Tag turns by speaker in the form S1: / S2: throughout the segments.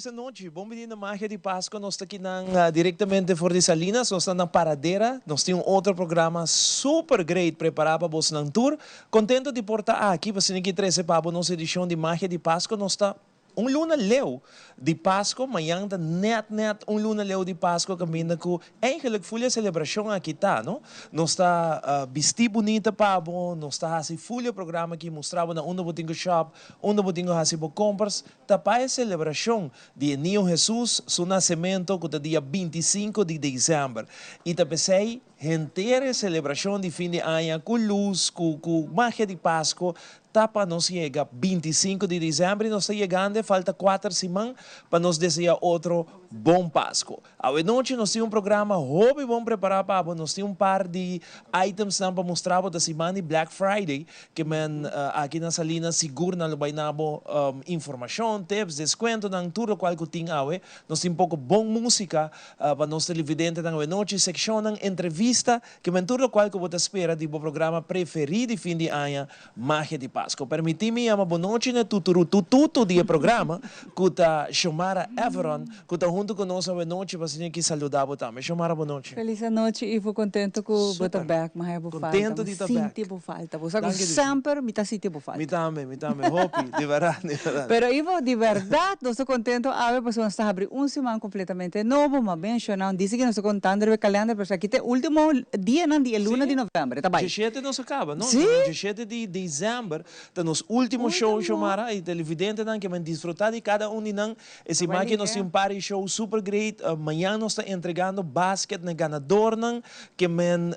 S1: Felis anochi, bon bini na Magia di Pasco. Nos ta kinan directamente for di Salinas, nos ta na Paradera. Nos tin un otro programa super great prepara pa bosnan tur. Contento di por ta aki pa asina ki trece pa bo nos edicion di Magia di Pasco. Nos ta un luna leu di Pasco, mañan ta net net un luna leu di Pasco, caminda cu eigenlijk full e celebracion aki ta, no? Nos ta bisti bunita pa bo, nos ta haci full e programa aki, mustra bo na unda bo tin cu shop, unda bo tin cu haci bo compras. Ta pa e celebracion di e Niño Jesus su nacemento cu ta dia 25 di december. Y ta p'esey henter e celebracion di fin di aña cu luz, cu magia di Pasco, ta pa nos yega 25 di december y nos ta yegando, falta 4 siman pa nos desea otro bon Pasco. Awe nochi nos tin un programa hopi bon prepara pa bo, nos tin un par di items nan pa mustra bo. Ta siman di Black Friday, ke men aki na Salinas sigur nan lo bay na bo informacion, tips, descuento nan, tur locual cu tin awe. Nos tin poco bon musica pa nos televidentenan awe nochi, seccionnan, entrevista, ke men tur locual cu bo ta spera di bo programa preferi di fin di aña, Magia di Pasco. Permiti mi yama bon nochi na tuturu tututu di e programa, cu ta Xiomara Everon, cu ta hunto cu nos awe nochi pa asina ki saluda bo tambe. Xiomara, bon nochi.
S2: Feliz anochi, Ivo. Contento cu bo ta back, ma bo falta.
S1: Contento di ta back.
S2: Sinti bo falta. Bo sa cu semper mi ta sinti bo falta.
S1: Mi tambe, mi tambe. Hopi, di berdad, di berdad.
S2: Pero Ivo, di berdad, nos ta contento awe pasobra nos ta habri un siman completamente nobo, ma menciona, dice cu nos ta contando riba e calender, pero aki ta e ultimo dianan di e luna di november. Ta bay.
S1: 17 nos a caba, no? 17 di december ta nos ultimo show, Xiomara, y televidentenan ke men disfruta di cada un di nan. E siman aki nos tin un par di show super great. Mañan nos ta entregando basket na ganadornan ke men,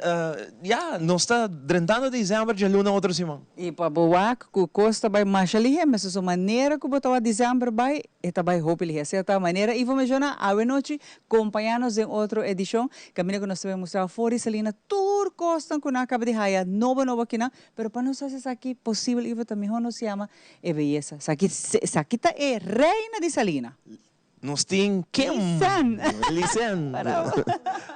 S1: ya, nos ta drentando december djaluna otro siman.
S2: Y pa bo wak cu cos ta bay masha lihe, mesun manera cu bo ta wak december bay, e ta bay hopi lihe. Cierta manera, Ivo menciona, awe nochi, acompaña nos den otro edicion, caminda cu nos ta bay mustra for di Salina tur cosnan cu nan a caba di haya nobo nobo aki nan, pero pa nos haci esaki posibel, Ivo, ta mihor nos yama e beyesa. Esaki, esaki ta e reina di Salina.
S1: Nos tin Kim.
S2: Lisen.
S1: Lisen.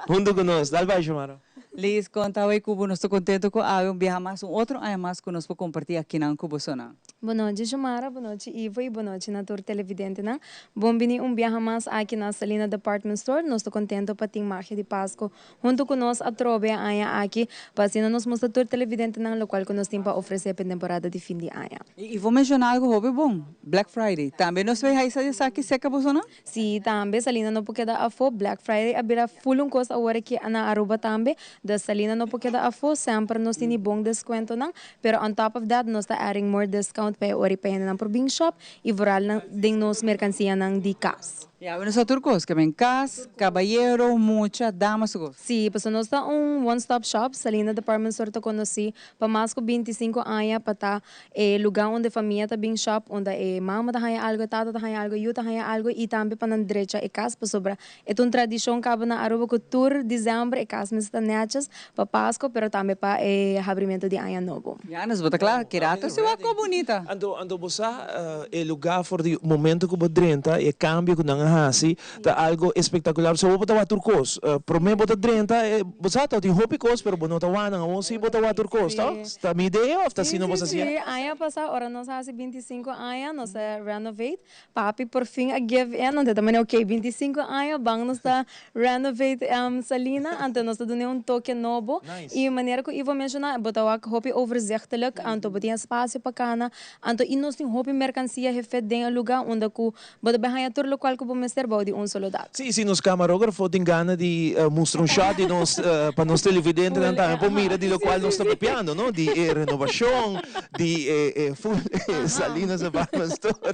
S1: Hunto cu nos. Dal bay, Xiomara.
S2: Liz, conta awe cu bo nos ta contento cu awe un biaha mas, un otro aña mas cu nos por comparti akinan cu bosonan.
S3: Bon nochi, Xiomara, bon nochi, Ivo, y bon nochi na tur televidentenan. Bon bini un biaha mas aki na Salina Department Store. Nos ta contento pa tin Magia di Pasco hunto cu nos atrobe aña aki, pa asina nos mustra tur televidentenan locual cu nos tin pa ofrece pa e temporada di fin di aña.
S2: Y Ivo menciona algo hopi bon, Black Friday. Tambe nos bay haisa esaki cerca bosonan?
S3: Si, tambe Salina no por keda afo. Black Friday a bira full un cos awor aki na Aruba tambe. Dus Salina no por keda afo. Semper nos tin bon descuentonan. Pero on top of that nos ta adding more discount pa e ora y pa hendenan por bin shop y vooral nan den nos mercancianan di cas.
S2: Ya, nos ta tur cos, ke men cas, cabayero, mucha, dama su cos.
S3: Si, pasobra nos ta un one stop shop. Salina Department Store ta conoci pa mas cu 25 aña pa ta e lugar unda famia ta bin shop, unda e mama ta haya algo, e tata ta haya algo, e yu ta haya algo y tambe pa nan drecha e cas, pasobra e ta un tradicion caba na Aruba cu tur december e cas mester ta netjes pa Pasco, pero tambe pa e habrimento di aña nobo.
S2: Ya, nos bo ta cla, ki rato si wak bonita.
S1: Anto bo sa e lugar for di momento cu bo drenta, e cambio cu nan a haci ta algo espectacular. So bo ta wak tur cos. Prome bo ta drenta, bo sa ta tin hopi cos, pero bo no ta wak nan. Awor si bo ta wak tur cos, toch? Ta mi idea of ta asina bo sa
S3: Si, si, aña pasa ora nos a haci 25 aña, nos a renovate. Papi por fin a give in, anto ta mane, ok, 25 aña, ban nos ta renovate Salina, anto nos ta duna un toke nobo. Y manera cu Ivo a menciona, bo ta wak hopi overzichtelijk, anto bo tin espacio pa cana, anto y nos tin hopi mercancia hefe den e lugar unda cu bo ta bay haya tur locual cu bo mester bou di un solo dak.
S1: Si, si nos camarógrafo tin gana di mustra un shot di nos pa nos televidentenan tambe por mira di locual nos ta papiando, no? Di e renovacion, di e full Salinas Department Store.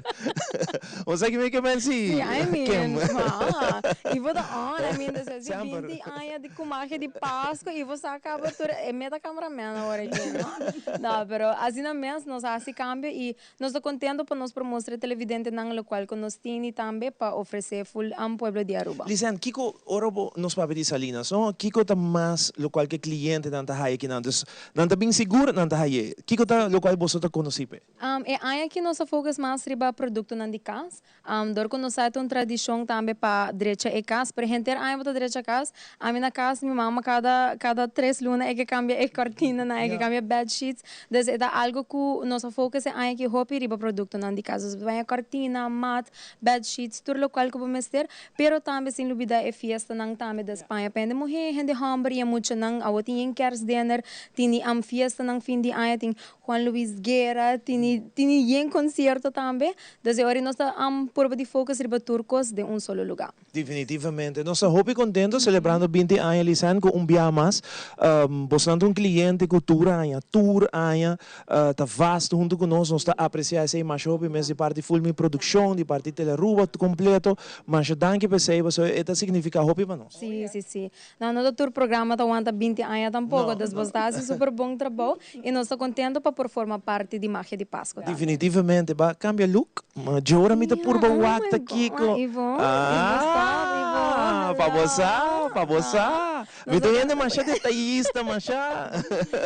S1: Bo sa kimen ke men si,
S3: Si, I mean,
S1: Kim.
S3: ah, Ivo ta on, I mean, despues di
S1: Semper.
S3: 20 aña di cu magia di Pasco, Ivo sa caba tur e meta cameraman awor aki, no? No, pero asina mes nos a haci cambio y nos ta contento pa nos por mustra e televidentenan locual cu nos tin y tambe pa ofrece full pueblo di Aruba.
S1: Lizanne, kico ora bo nos papia di Salinas, no? Kico ta mas locual cu e clientenan ta haya akinan? Dus nan ta bin sigur nan ta haye. Kico ta locual boso ta conoci p'e?
S3: E aña aki nos a focus mas riba productonan di cas. Dor cu nos sa ta un tradicion tambe pa drecha e cas, pero henter aña bo ta drecha cas. Ami na cas mi mama cada kada kada tres luna e ke kambia e kortinanan, e ke kambia bed sheets. Dus e ta algo ku nos a focus e aña aki hopi riba produktonan di kas. Dus bo ta baña kortina, mat, bed sheets, tur lokual ku bo mester, pero tambe sin lubida e fiestanan tambe. Dus paña pa hende muhé, hende hòmber i e muchanan. Awo tin yen kersdinner, tin di fiestanan fin di aña, tin Juan Luis Guerra, tini tini yen concierto tambe. Dus e ora nos ta purba di focus riba tur cos den un solo lugar.
S1: Definitivamente. Nos ta hopi contento celebrando binti aña Lisanne cu un bia mas. Bosnan ta un cliente cu tur aña, tur aña ta vast hunto cu nos. Nos ta aprecia esey masha hopi mes di parti Fulmi Produccion, di parti Telearuba completo. Masha danki pa esey pasobra e ta significa hopi pa nos.
S3: Si, si, si. No, no ta tur programa ta wanta binti aña tampoco. Dus bos ta haci super bon trabou y nos ta contento pa por forma parti di Magia di Pasco tambe.
S1: Definitivamente. Ba cambia look? Ma dje ora mi ta purba wak ta kico. Ah, pa bo sa, pa bo sa. Mi ta hende masha detayista, masha.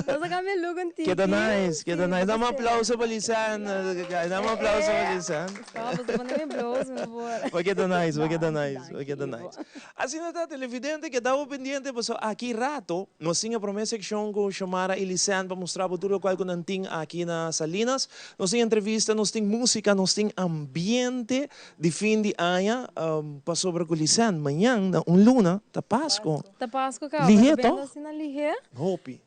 S3: Nos a cambia look un tiki.
S1: Keda nice, keda nice. Dame un aplauso pa Lisanne. Dame un aplauso pa Lisanne.
S3: Stop, bo ta pone mi bloos, mi por.
S1: Bo keda nice, bo keda nice, bo keda nice. Asina ta, televidente, keda bo pendiente pasobra aki rato nos tin e prome seccion cu Xiomara y Lisanne pa mustra bo tur locual cu nan tin aki na Salinas. Nos tin entrevista, nos tin musica, nos tin ambiente di fin di aña pasobra cu Lisanne mañan na un luna ta Pasco.
S3: Ta Pasco caba,
S1: Lihé
S3: ta bendo
S1: toch?
S3: asina lihé.
S1: Hopi.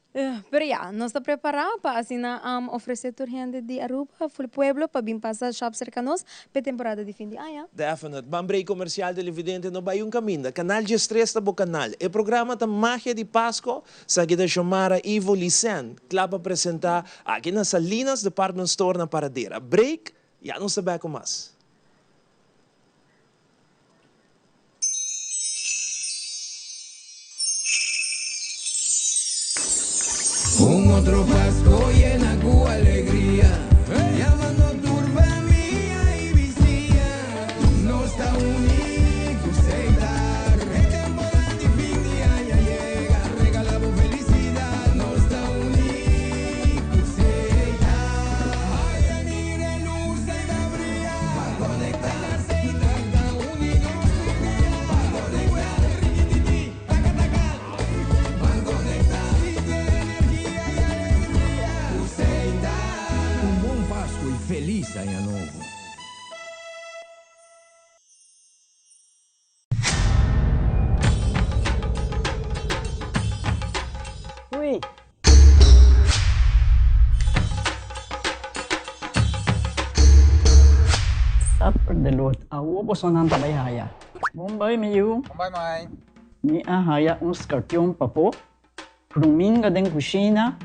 S3: Pero ya, nos ta prepará pa asina ofresé tur hende di Aruba, ful pueblo, pa bin pasa shop serka nos p'e temporada di fin di aña.
S1: Definite. Ban break comercial televidente no bay un caminda. Canal 13 ta bo canal. E programa ta Magia di Pasco. Saki ta Xiomara Ivo Licen cla pa presenta aki na Salinas Department Store na Paradera. Break, ya nos ta bek cu mas.
S4: Un otro Pasco yena cu alegria, yamando tur famia y bisiña. Nos ta uni cu Setar. E temporada di fin di aña yega, regala bo felicidad. Nos ta uni cu Setar. Ay, ay, mira e luz ey ta bria. Ban conecta. Un bon Pasco y feliz aña nobo.
S5: Ui. Supper de Lord. Awo bosonan ta bai haya. Bon bai mi yu.
S6: Bon bai mai.
S5: Mi a haya un skarpion papo. Pruminga den kushina.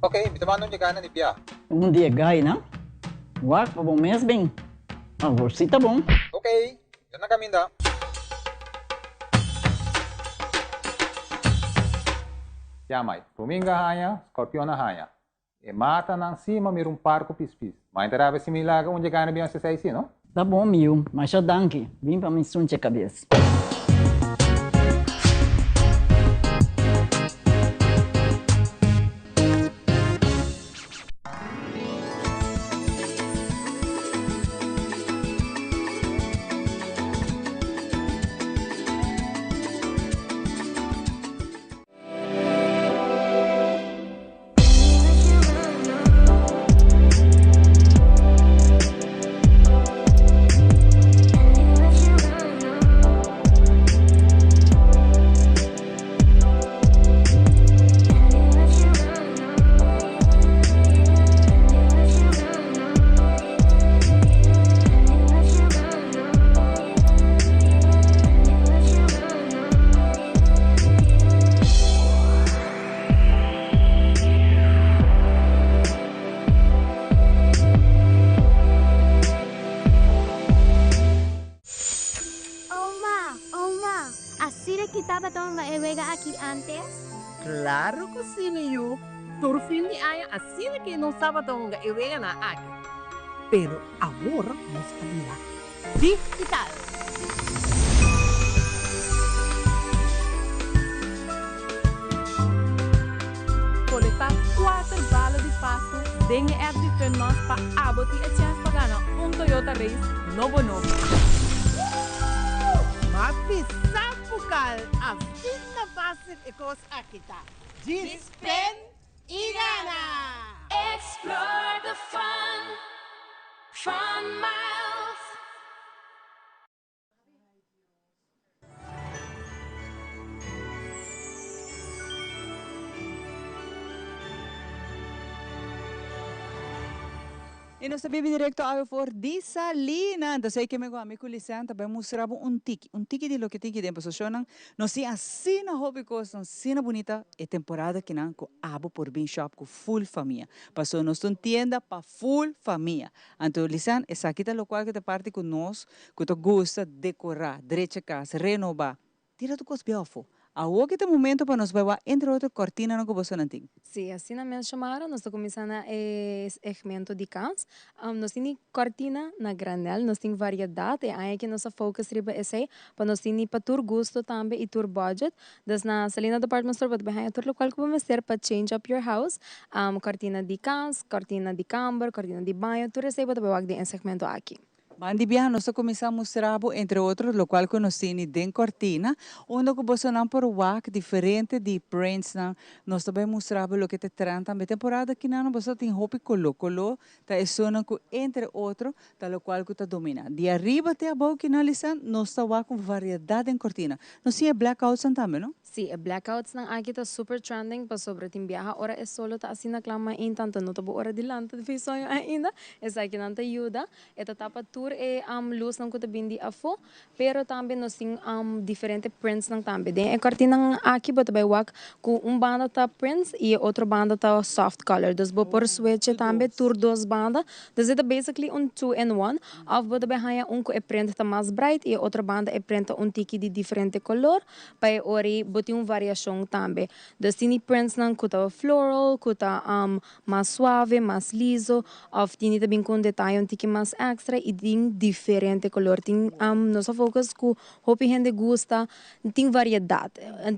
S6: Ok, mi ta manda un yegana di bia.
S5: Un di e gainan. Wak pa bo mes bin. Awor si ta bon.
S6: Ok, mi ta na kaminda. Ya mai, Ruminga haña, Scorpion a haña. E matanan si ma mira un par ku pispis. Ma e ta rabia si mi laga un dje gana bin hasi esei si, no?
S5: Ta bon mi yu, masha danki. Bin pa mi sunche kabes.
S7: Oma, oma, asina ki tabata hunga e wega aki antes?
S8: Claro cu si, mi yu. Tur fin di aña asina ki nos tabata hunga e weganan aki. Pero awor nos a bira digital.
S9: Kolektá kuater bala di Pasku den e app di Funmas pa abo tin e chèns pa gana un Toyota Race nobo nobo.
S8: Ma pisa pukal asina fásil. fásil e kos aki ta. Djis pen i gana!
S9: Explore the fun, Fun Miles.
S2: I nos ta bibi direkto awe for di Salina. Entonces ei ke mi ku ami ku Lisanne ta bai mustra bo un tiki, un tiki di loke tin ki den pasobra nos tin asina hopi kosnan asina bunita e temporada kinan ku abo por bin shop ku full famia. Pasobra nos ta un tienda pa full famia. Anto Lisanne esaki ta lokual ku ta parti ku nos ku ta gusta dekorá, drecha kas, renobá. Tira tur kos bieu afó. Awor ki ta momento pa nos bai wak entre otro kòrtinanan ku bosonan tin.
S3: Sí, asina mes Xiomara, nos ta kuminsá na e segmento di kas. Nos tin di kòrtina na granèl, nos tin variedat. E aña aki nos a focus riba esei pa nos tin di pa tur gusto tambe i tur budget. Dus na Salina Department Store bo ta bai haña tur lokual ku bo mester pa change up your house. Kòrtina di kas, kòrtina di kamber, kòrtina di baño, tur esei bo ta bai wak den e segmento aki.
S2: Ban di biaha nos ta kuminsá mustra bo entre otro lokual ku nos tini den kòrtina, unda ku bosonan por wak diferente di printsnan. Nos ta bai mustra bo loke ta trend tambe. Temporada kinan boso ta tin hopi koló. Koló ta esunnan ku entre otro ta lokual ku ta dominá. Di ariba te abou kinan Lisan nos ta wak un variedat den kòrtina. Nos tin e blackoutsnan tambe no?
S3: Sí, e blackoutsnan aki ta super trending pasobra tin biaha ora e solo ta asina kla mainta anto no ta bo ora di lanta di soño ainda. Esakinan ta yuda. E ta tapa tur e lusnan ku ta bin di afó, pero tambe nos tin diferente printsnan tambe. Den e kòrtinnan aki bo ta bai wak ku un banda ta prints i e otro banda ta soft color. Dus bo por switch tambe tur dos banda. Dus e ta basically un two in one. Òf bo ta bai haña un ku e print ta mas bright i e otro banda e print ta un tiki di diferente kolor pa e ora ei bo tin un variashon tambe. Dus tin di printsnan ku ta floral, ku ta Mas suave, mas liso, of tini ta bin cu un detaye un tiki mas extra y tin diferente color. Tin, nos a focus cu hopi hende gusta, tin variedad.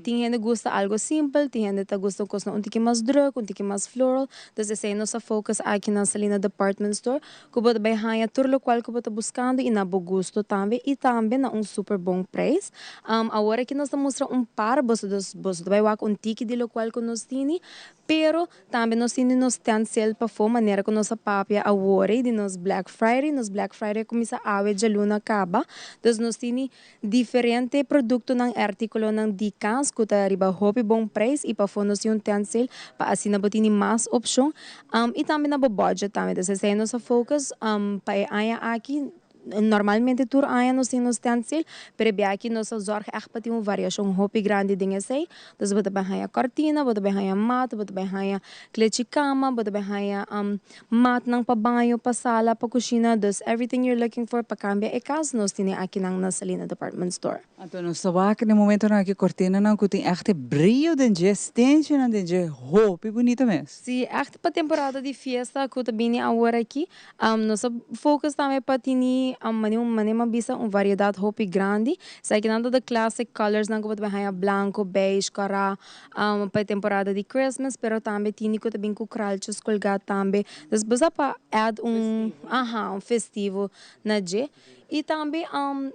S3: Tin hende gusta algo simpel, tin hende ta gusta cosnan un tiki mas druk, un tiki mas floral. Dus esey nos a focus aki na Salina Department Store, cu bo ta bay haya tur locual cu bo ta buscando y na bo gusto tambe y tambe na un super bon prijs. Awor aki nos ta mustra un par, boso boso ta bay wak un tiki di locual cu nos tini, pero Tambe nos tin di nos tent sale pafó manera ku nos a papia awor ei di nos Black Friday. Nos Black Friday a kuminsá awe djaluna kaba. Dus nos tin di diferente produktonan i artíkulonan di kas ku ta riba hopi bon preis i pafó nos tin un tent sale pa asina bo tin di mas opshon i tambe na bo budget tambe. Dus esei nos a focus pa e aña aki. Normalmente tur aña nos tin nos tent sale, pero e bia aki nos a zorg ègt pa tin un variashon hopi grandi den esei. Dus bo ta bai haña kòrtina, bo ta bai haña mat, bo ta bai haña klechi kama, bo ta bai haña matnan pa baño, pa sala, pa kushina. Dus everything you're looking for pa kambia e kas nos tene akinan na Salina Department Store.
S2: Anto nos ta wak den momentonan aki kortinanan ku tin ègt e brio den dje, stenchinan den dje, hopi bunita mes.
S3: Sí, ègt pa temporada di fiesta ku ta bini awor aki, nos a focus tambe pa tini manera un manera mi a bisa un variedat hopi grandi. Esakinan ta de classic colorsnan ku bo ta bai haña blanko, beige, kòrá pa e temporada di Christmas, pero tambe tini ku ta bin ku kraltjes kolgá tambe. Dus bo sa pa add un, aha, un festivo na dje. I tambe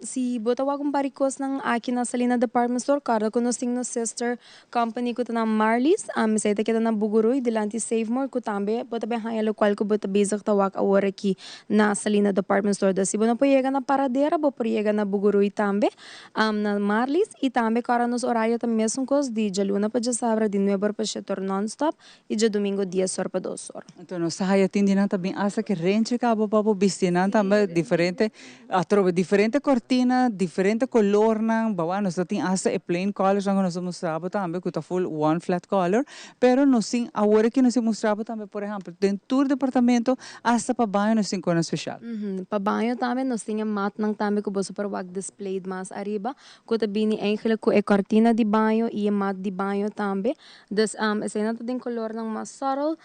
S3: si bo ta wak un par di kosnan aki na Salina Department Store, kòrda ku nos tin nos sister company ku ta na Marley's, esei ta keda na Bugurui dilanti Savemore ku tambe bo ta bin haña lokual ku bo ta bezig ta wak awor aki na Salina Department Store. Dus si bo no por yega na Paradera bo por yega na Bugurui tambe na Marley's i tambe kòrda nos orario ta mesun kos di djaluna pa djasabra di nuebe or pa shete or nònstòp I djadumingo dies or pa dos or.
S2: Anto nos ta haya tin di nan ta bin asta ki renchi caba pa bo bisti nan tambe diferente atrobe diferente cortina diferente colornan bawa nos ta tin asta e plain colors nan cu nos ta mustra bo tambe cu ta full one flat color pero nos tin awor aki nos tin mustra bo tambe por ehempel den tur departamento asta pa baño nos tin cona special.
S3: Pa baño tambe nos tin e matnan tambe cu boso por wak displayed mas ariba cu ta bini eigenlijk cu e cortina di baño y e mat di baño tambe. Dus eseinan ta den colornan mas subtle,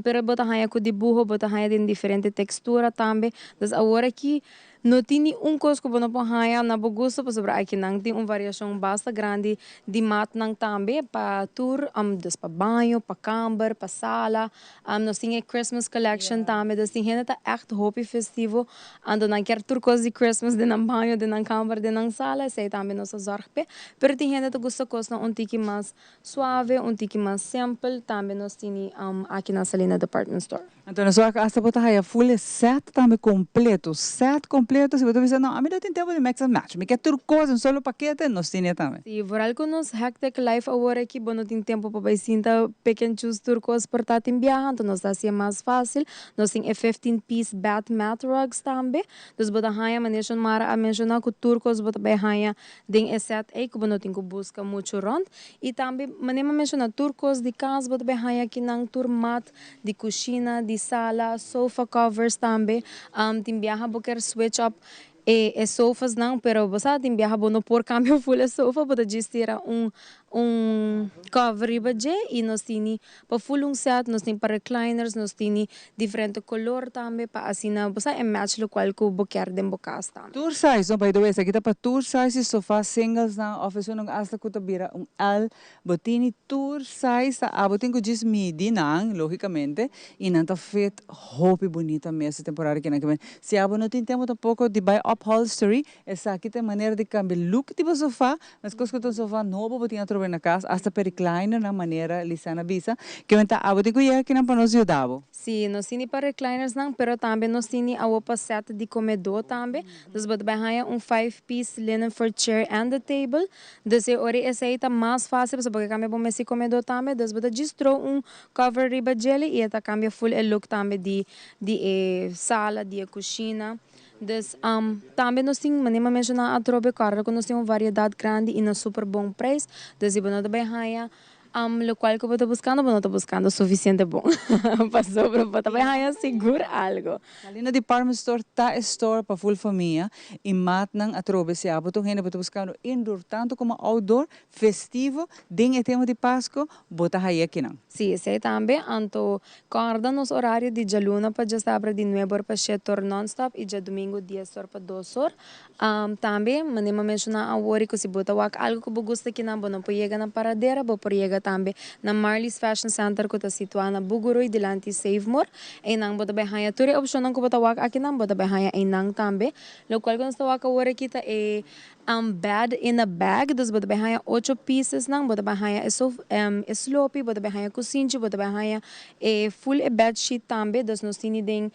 S3: pero bo ta haña cu dibuho, bo ta haña den diferente textura tambe. Dus awor aki No tin ni un kos ku bo no por haña na bo gusto pasobra akinan tin un variashon basta grandi di matnan tambe pa tur, dus pa baño, pa kamber, pa sala. Nos tin e Christmas collection tambe, dus tin hende ta ègt hopi festivo, anto nan kier tur kos di Christmas den nan baño, den nan kamber, den nan sala, esei tambe nos a zòrg p'e. Pero tin hende ta gusta kosnan un tiki mas suave, un tiki mas simpel, tambe nos tini aki na Salina Department Store.
S2: Anto nos wak hasta bo ta haya full e set tambe completo, set completo, si bo ta bisa no ami no tin tempo di mix and match, mi ke tur cos den solo pakete, nos tine tambe.
S3: Si, vooral cu nos hectic life awor aki bo no tin tempo pa bay sinta pick and choose tur cos por ta tin biaha, anto nos ta haci'e mas facil. Nos tin e 15 piece bed mat rugs tambe, dus bo ta haya manera Xiomara a menciona cu tur cos bo ta bay haya den e set ey cu bo no tin cu busca mucho rond. Y tambe manera mi a menciona tur cos di cas bo ta bay haya akinan tur mat di cushina, di sala, sofa covers tambe. Tin biaha bo kier switch up e e sofasnan pero bo sa tin biaha bo no por cambia full e sofa bo ta djis tira un un cover riba dje y nos tini pa full un set, nos tin pa recliners, nos tini diferente color tambe pa asina bo sa e match locual cu bo kier den bo cas tambe.
S2: Tur size no, by the way esaki ta pa tur size di sofa singles nan of esunnan hasta cu ta bira un L. Bo tini tur size ta abo tin cu djis midi nan logicamente y nan ta fit hopi bunita mes e temporada kinan kimen. Si abo no tin tempo tampoco di bay upholstery esaki ta e manera di cambia look di bo sofa mescos cu ta un sofa nobo bo tin atrobe na cas hasta pa recliner nan manera Lisanne a bisa kimen ta abo tin cu yega kinan pa nos yuda bo.
S3: Si, nos tini pa recliners nan pero tambe nos tini awo pa set di comedor tambe. Dus bo ta bay haya un five piece linen for chair and the table. Dus e ora esei ta mas fácil pasobra bo ke kambia bo mes di komedó tambe, dus bo ta djis throw un cover riba djele i e ta kambia full e look tambe di di e sala, di e kushina. Dus tambe nos tin, manera mi a menshoná atrobe, kòrda ku nos tin un variedat grandi i na super bon preis, dus si bo no ta bai haña Locual cu bo ta buscando, bo no ta buscando suficiente bon pasobra bo ta bay haya sigur algo.
S2: Salina Department Store ta e store pa full famia y matnan atrobe si abo ta un hende bo ta buscando indoor tanto como outdoor festivo den e tempo di Pasco bo ta haya akinan.
S3: Si, esey tambe. Anto corda nos horario di djaluna pa djasabra di nuebe or pa shete or non-stop y djadomingo dies or pa dos or. Tambe, manera mi a menshoná awor i ku si bo ta wak algu ku bo gusta kinan bo no por yega na Paradera, bo por yega tambe na Marley's Fashion Center ku ta situá na Bugurui dilanti Savemore. Einan bo ta bai haña tur e opshonnan ku bo ta wak akinan, bo ta bai haña einan tambe. Lokual ku nos ta wak awor aki ta e bed in a bag, dus bo ta bai haña ocho piecesnan, bo ta bai haña e sof e slopi, bo ta bai haña kusinchi, bo ta bai haña e full e bedsheet tambe, dus nos tini den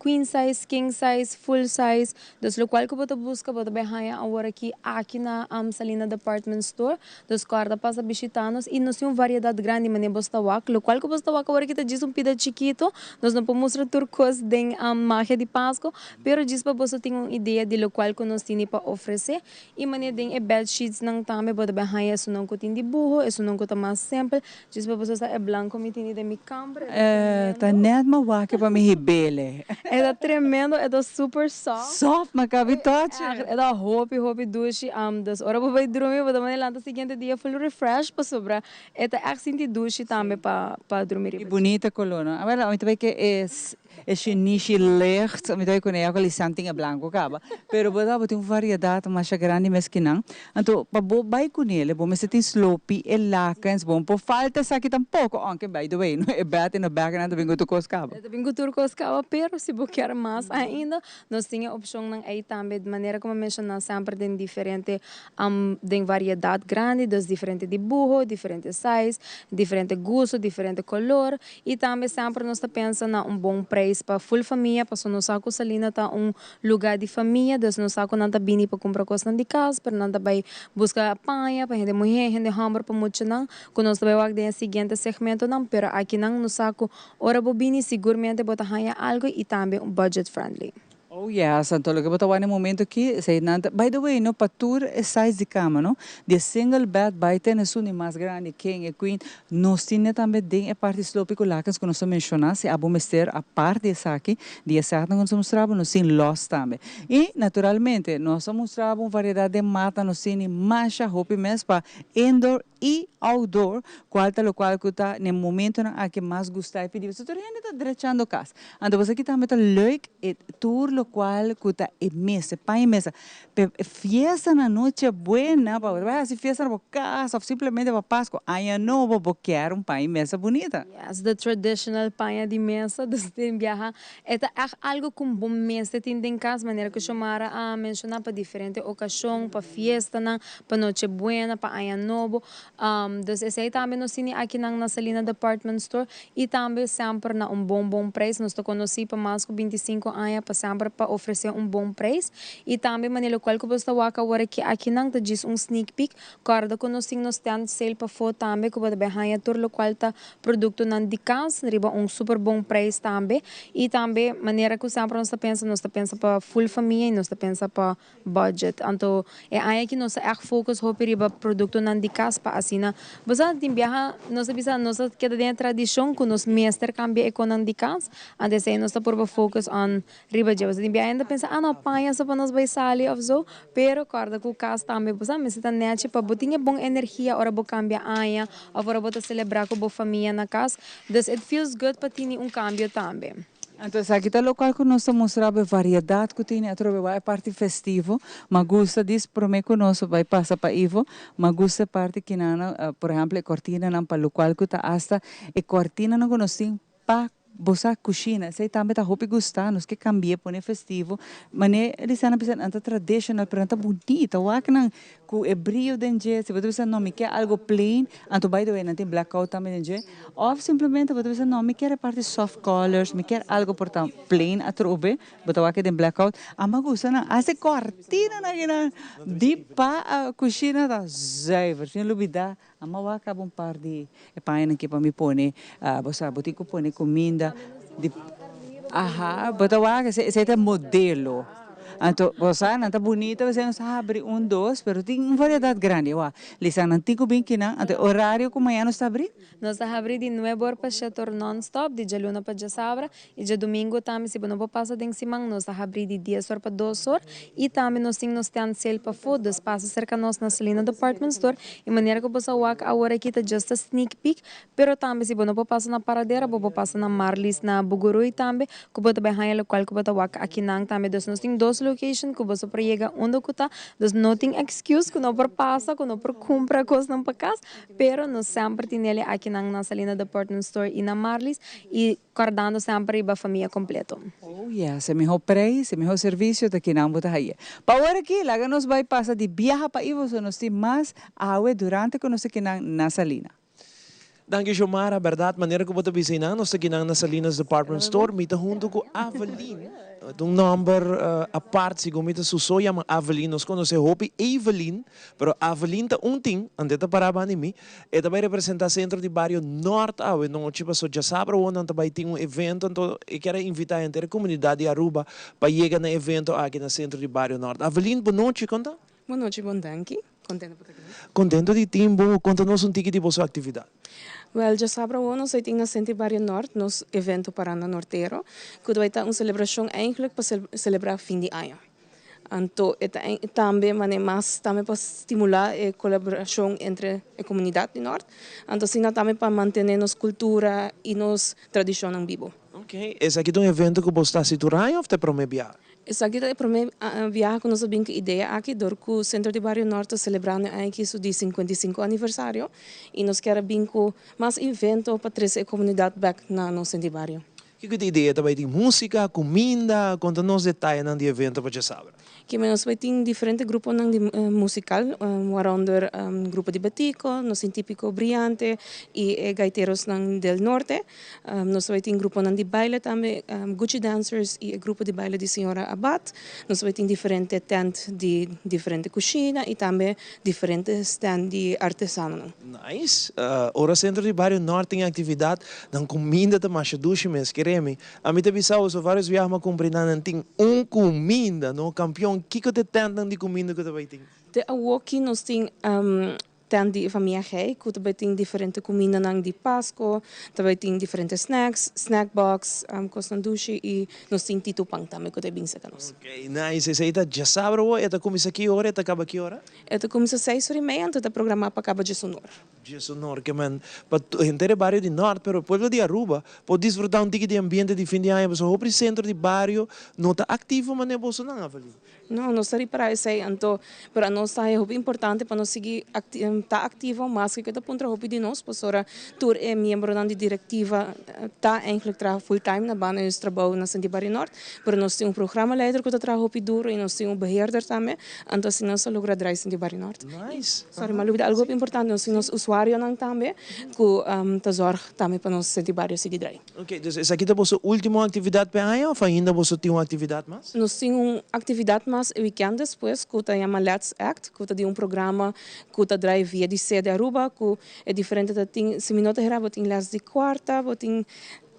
S3: Queen size, king size, full size, dus locual cu bo ta busca bo ta bay haya awor aki aki na Salina Department Store, dus corda pasa bishita nos y nos tin un variedad grandi manera bo sta wak, locual cu bo sta wak awor aki ta djis un pida chikito, nos no por mustra tur cos den magia di Pasco, pero djis pa boso tin un idea di locual cu nos tini pa ofrece y manera den e bed sheets nan tambe bo ta bay haya esunnan cu tin dibuho, esunnan cu ta mas simpel. Djis pa boso sa e blanco mi tini den mi kamber, e ta
S2: E ta
S3: tremendo.
S2: net ma wak pa mi hibele.
S3: E ta tremendo, e ta super soft.
S2: Soft, ma kabi touch.
S3: Echt, e ta hopi hopi dushi. Dus ora bo bai drumi bo ta manda lanta siguiente dia full refresh pasobra e ta echt sinti dushi tambe pa pa drumi
S2: Y
S3: riba dje.
S2: bunita color no. Awel, mi ta bay ke e E shinishi licht, mi ta bay cune ya cu Lisan tin e blanco caba, pero bo ta bo tin un variedad masha grandi mes ki nan, anto pa bo bay cunele bo mester tin slopi e lakens, bo no por falta esaki tampoco, aunke by the way no e bed en e bag nan ta bin cu tur cos caba.
S3: Ta bin cu tur cos caba, pero si bo kier mas ainda nos tin e opcionnan ey tambe, manera como a menciona semper den diferente den variedad grandi, dus diferente dibuho, diferente size, diferente gusto, diferente color. I tambe semper nos ta pensa na un bon preis pa ful famia, pasobra nos sa ku Salina ta un lugá di famia, dus nos sa ku nan ta bini pa kumpra kosnan di kas, pero nan ta bai buska paña pa hende muhé, hende hòmber pa muchanan, ku nos ta bai wak den e siguiente segmentonan, pero akinan nos sa ku ora bo bini sigurmente bo ta haña algu i tambe un budget friendly.
S2: Oh yes, anto loke bo ta wak na e momento aki, esei nan ta, by the way no, pa tur e size di cama no, di e single bed bay te na esun di mas grandi, king e queen, nos tin e tambe den e parti slopi cu lakens cu nos a menciona, si abo mester apart di esaki, di e setnan cu nos a mustra bo, nos tin los tambe. Y naturalmente nos a mustra bo un variedad den mata, nos tin masha hopi mes pa indoor y outdoor, cual ta locual cu ta na e momentonan aki mas gusta y pidi, pasobra tur hende ta drechando cas. Anto boso aki tambe ta leuk e tur lo. lokual ku ta e mesa, e paña mesa. Pe fiesta na Noche Buena, pa bo ta bai hasi fiesta na bo kas òf simplemente pa Pasku, Aña Nobo, bo kier un paña mesa bunita.
S3: Yes, the traditional paña di mesa, dus den biaha e ta ègt algu ku bo mester tin den kas, manera ku Xiomara a menshoná, pa diferente okashon, pa fiestanan, pa Noche Buena, pa Aña Nobo. Dus esei tambe nos tini akinan na Salina Department Store i tambe semper na un bon bon prijs. Nos ta konosí pa mas ku 25 aña pa semper pa ofresé un bon prijs. I tambe manera lokual ku bo ta wak awor aki akinan ta djis un sneak peek. Kòrda ku nos tin nos tent sale pafó tambe ku bo ta bai haña tur lokual ta produktonan di kas riba un super bon prijs tambe. I tambe manera ku semper nos ta pensa, nos ta pensa pa full famia i nos ta pensa pa budget. Anto e aña aki nos ta ègt focus hopi riba produktonan di kas pa asina bo sa tin biaha nos ta bisa nos ta keda den e tradishon ku nos mester kambia e konan di kas anto esei nos ta purba focus on riba dje. Bo sa tin biaha hende ta pensa ah no paña so pa nos bai sali òf so pero kòrda ku kas tambe bo sa mester ta nèchi pa bo tin e bon energia ora bo kambia aña òf ora bo ta selebrá ku bo famia na kas. Dus it feels good pa tini un kambio tambe.
S2: Anto esaki ta locual cu nos ta mustra bo e variedad cu tene atrobe wak e parti festivo. Ma gusta dis prome cu nos bay pasa pa Ivo, ma gusta e parti kinana, por ehemplo e cortinanan pa locual cu ta hasta e cortinanan cu nos tin pa bo sa cushina. Esey tambe ta hopi gusta, nos ke cambie pone festivo. Mane Lisana bisa nan ta traditional pero nan ta bunita, wak nan Ku e brio den dje, si bo ta bisa no mi ke algo plain, anto by the way nan tin blackout tambe den dje, of simplemente bo ta bisa no mi kier e parti soft colors, mi kier algo por ta plain atrobe, bo ta wak den blackout, amba gusta nan hasi cortina nan kinan di pa cushina ta zuiver, sin lubida amba wak caba un par di e pañanan ki pa mi pone, bo sa bo tin cu pone cuminda di aha bo ta wak esey ta modelo. Anto bo sa nan ta bunita p'esei nos ta habri un dos pero tin un variedad grandi wak. Lisa nan tin ku bin kinan anto e orario ku mañana nos ta habri?
S3: Nos ta habri di nuebe or pa shete or non stop di djaluna pa djasabra i djadumingu tambe si bo no por pasa den siman nos ta habri di dies or pa dos or i tambe nos tin nos tent sale pafó dus pasa serka nos na Salina Department Store i manera ku bo sa wak awor aki ta just a sneak peek Pero tambe si bo no por pasa na Paradera, bo por pasa na Marlies na Bugurui tambe, ku bo ta bai haña lokual ku bo ta wak akinan tambe. Dus nos tin dos location ku boso por yega unda ku ta. Dus no tin excuse ku no por pasa, ku no por kumpra kosnan pa kas, pero nos semper tin el'e akinan na Salina Department Store i na Marlies i kòrdando semper riba famia kompleto.
S2: Oh yes, e mihó preis, e mihó servisio ta kinan bo ta haye. Pa ora aki, laga nos bai pasa di biaha pa Ivo so nos tin mas awe durante ku nos ta kinan na Salina.
S1: Danki Xiomara, berdad manera cu bo ta bisa einan nos ta kinan na Salinas Department Store, mi ta hunto cu Aveline, ta un nomber apart segun mi ta su so yama Aveline, nos conoce hopi Evelyn, pero Aveline ta un tin, ante ta para banda di mi, e ta bay representa Centro di Bario Noord awe nochi paso djasabra awor nan ta bay tin un evento anto e kier a invita henter e comunidad di Aruba pa yega na e evento aki na Centro di Bario Noord. Aveline, bo nochi, con ta?
S10: Bo nochi, bon danki. Contento pa ta aki.
S1: Contento di tin bo. Conta nos un tiki di boso actividad.
S10: Wel, djasabra awor nos a tin na Senti Bario Nort nos evento Paranda Nortero, cu ta bay ta un celebracion eigenlijk pa celebra fin di aña. Anto e ta tambe mane mas tambe pa stimula e colaboracion entre e comunidad di Nort, anto asina tambe pa mantene nos cultura y nos tradicionnan bibo.
S1: Ok, esaki ta un evento cu bo sta haci tur aña of ta e prome biaha?
S10: Esaki ta e prome biaha ku nos a bin ku idea aki dor ku Sentro di Bario Nort ta selebrando e aña aki su di 55 aniversario i nos kier a bin ku mas evento pa trese e komunidat bek na nos Sentro di Bario.
S1: Kiko ta idea? Ta bai tin músika, kuminda? Konta nos detayenan di evento pa djasabra.
S10: Kimen nos bai tin diferente gruponan di musikal, waaronder grupo di Betico, nos tin Típico Brillante i e Gaiterosnan del Norte. Nos tabata tin gruponan di baile tambe, Gucci Dancers y e grupo di baile di señora Abad. Nos tabata tin diferente tent di diferente cushina y tambe diferente stand di artesanonan.
S1: Nice! Ora Centro di Bario Nort tin actividad, nan cuminda ta masha dushi mes, kere mi. Ami ta bisa boso varios biaha mi a cumpra y nan nan tin un cuminda, no? Campeon, kico ta e tentnan di cuminda cu ta bay tin?
S10: Te awoki nos tin. tent di e famia Gey ku ta bai tin diferente kumindanan di Pasko, ta bai tin diferente snacks, snack box, kosnan dushi i nos tin Tito Pan tambe ku ta bin serka nos.
S1: Ok, nice. Esei ta djasabra awo? E ta kuminsá ki ora? E ta kaba ki ora?
S10: E ta kuminsá seis ora i meia anto ta programá pa kaba djes un ora.
S1: Djes un ora, ke men pa henter e bario di Nort, pero e pueblo di Aruba por disfrutá un tiki di ambiente di fin di aña pasobra hopi di sentro di bario no ta aktivo manera bosonan, Avelin.
S10: No, nos ta ripará esei anto, pero anos ta haña hopi importante pa nos sigui ta aktivo maske ku e ta puntra hopi di nos pasobra tur e miembronan di direktiva ta eigenlijk traha full time na banda di nos trabou na Senti Bario Nort, pero nos tin un programmaleider ku ta traha hopi duro i nos tin un beheerder tambe, anto asina nos ta logra drai Senti Bario Nort.
S1: Nice.
S10: Sorry, mi a lubida algo hopi importante, nos tin nos usuarionan tambe ku ta zorg tambe pa nos Senti Bario sigui drai.
S1: Ok, dus esaki ta boso ultimo actividad p'e aña of ainda boso tin un actividad mas?
S10: Nos tin un actividad mas e weekend despues cu ta yama Let's Act, cu ta di un programa cu ta draai via di sede Aruba cu e diferente ta tin, si mi no ta hera bo tin les di cuarta, bo tin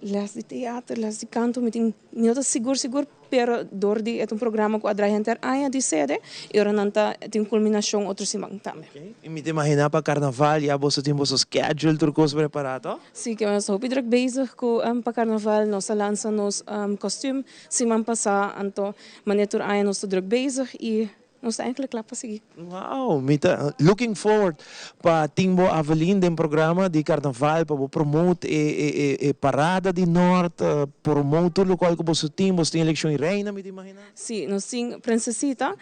S10: les di teater, les di canto, mi tin, mi no ta sigur sigur. Pero dor di e ta un programa ku a drai henter aña di sede i ora nan ta tin kulminashon otro siman tambe.
S1: I mi ta imaginá pa karnaval ya boso tin boso schedule tur kos prepará to?
S10: Si, ke nos ta hopi druk bezig ku pa karnaval. Nos a lansa nos kòstüm siman pasá, anto manera tur aña nos ta druk bezig i Nos ta enkele kla pa sigui.
S1: Wow, mi ta looking forward pa tin bo Avelin den programa di carnaval pa bo promote e e e e parada di Noord, promote tur locual cu boso tin, boso tin eleccion y reina mi ta imagina?
S10: Si, nos tin Princesita,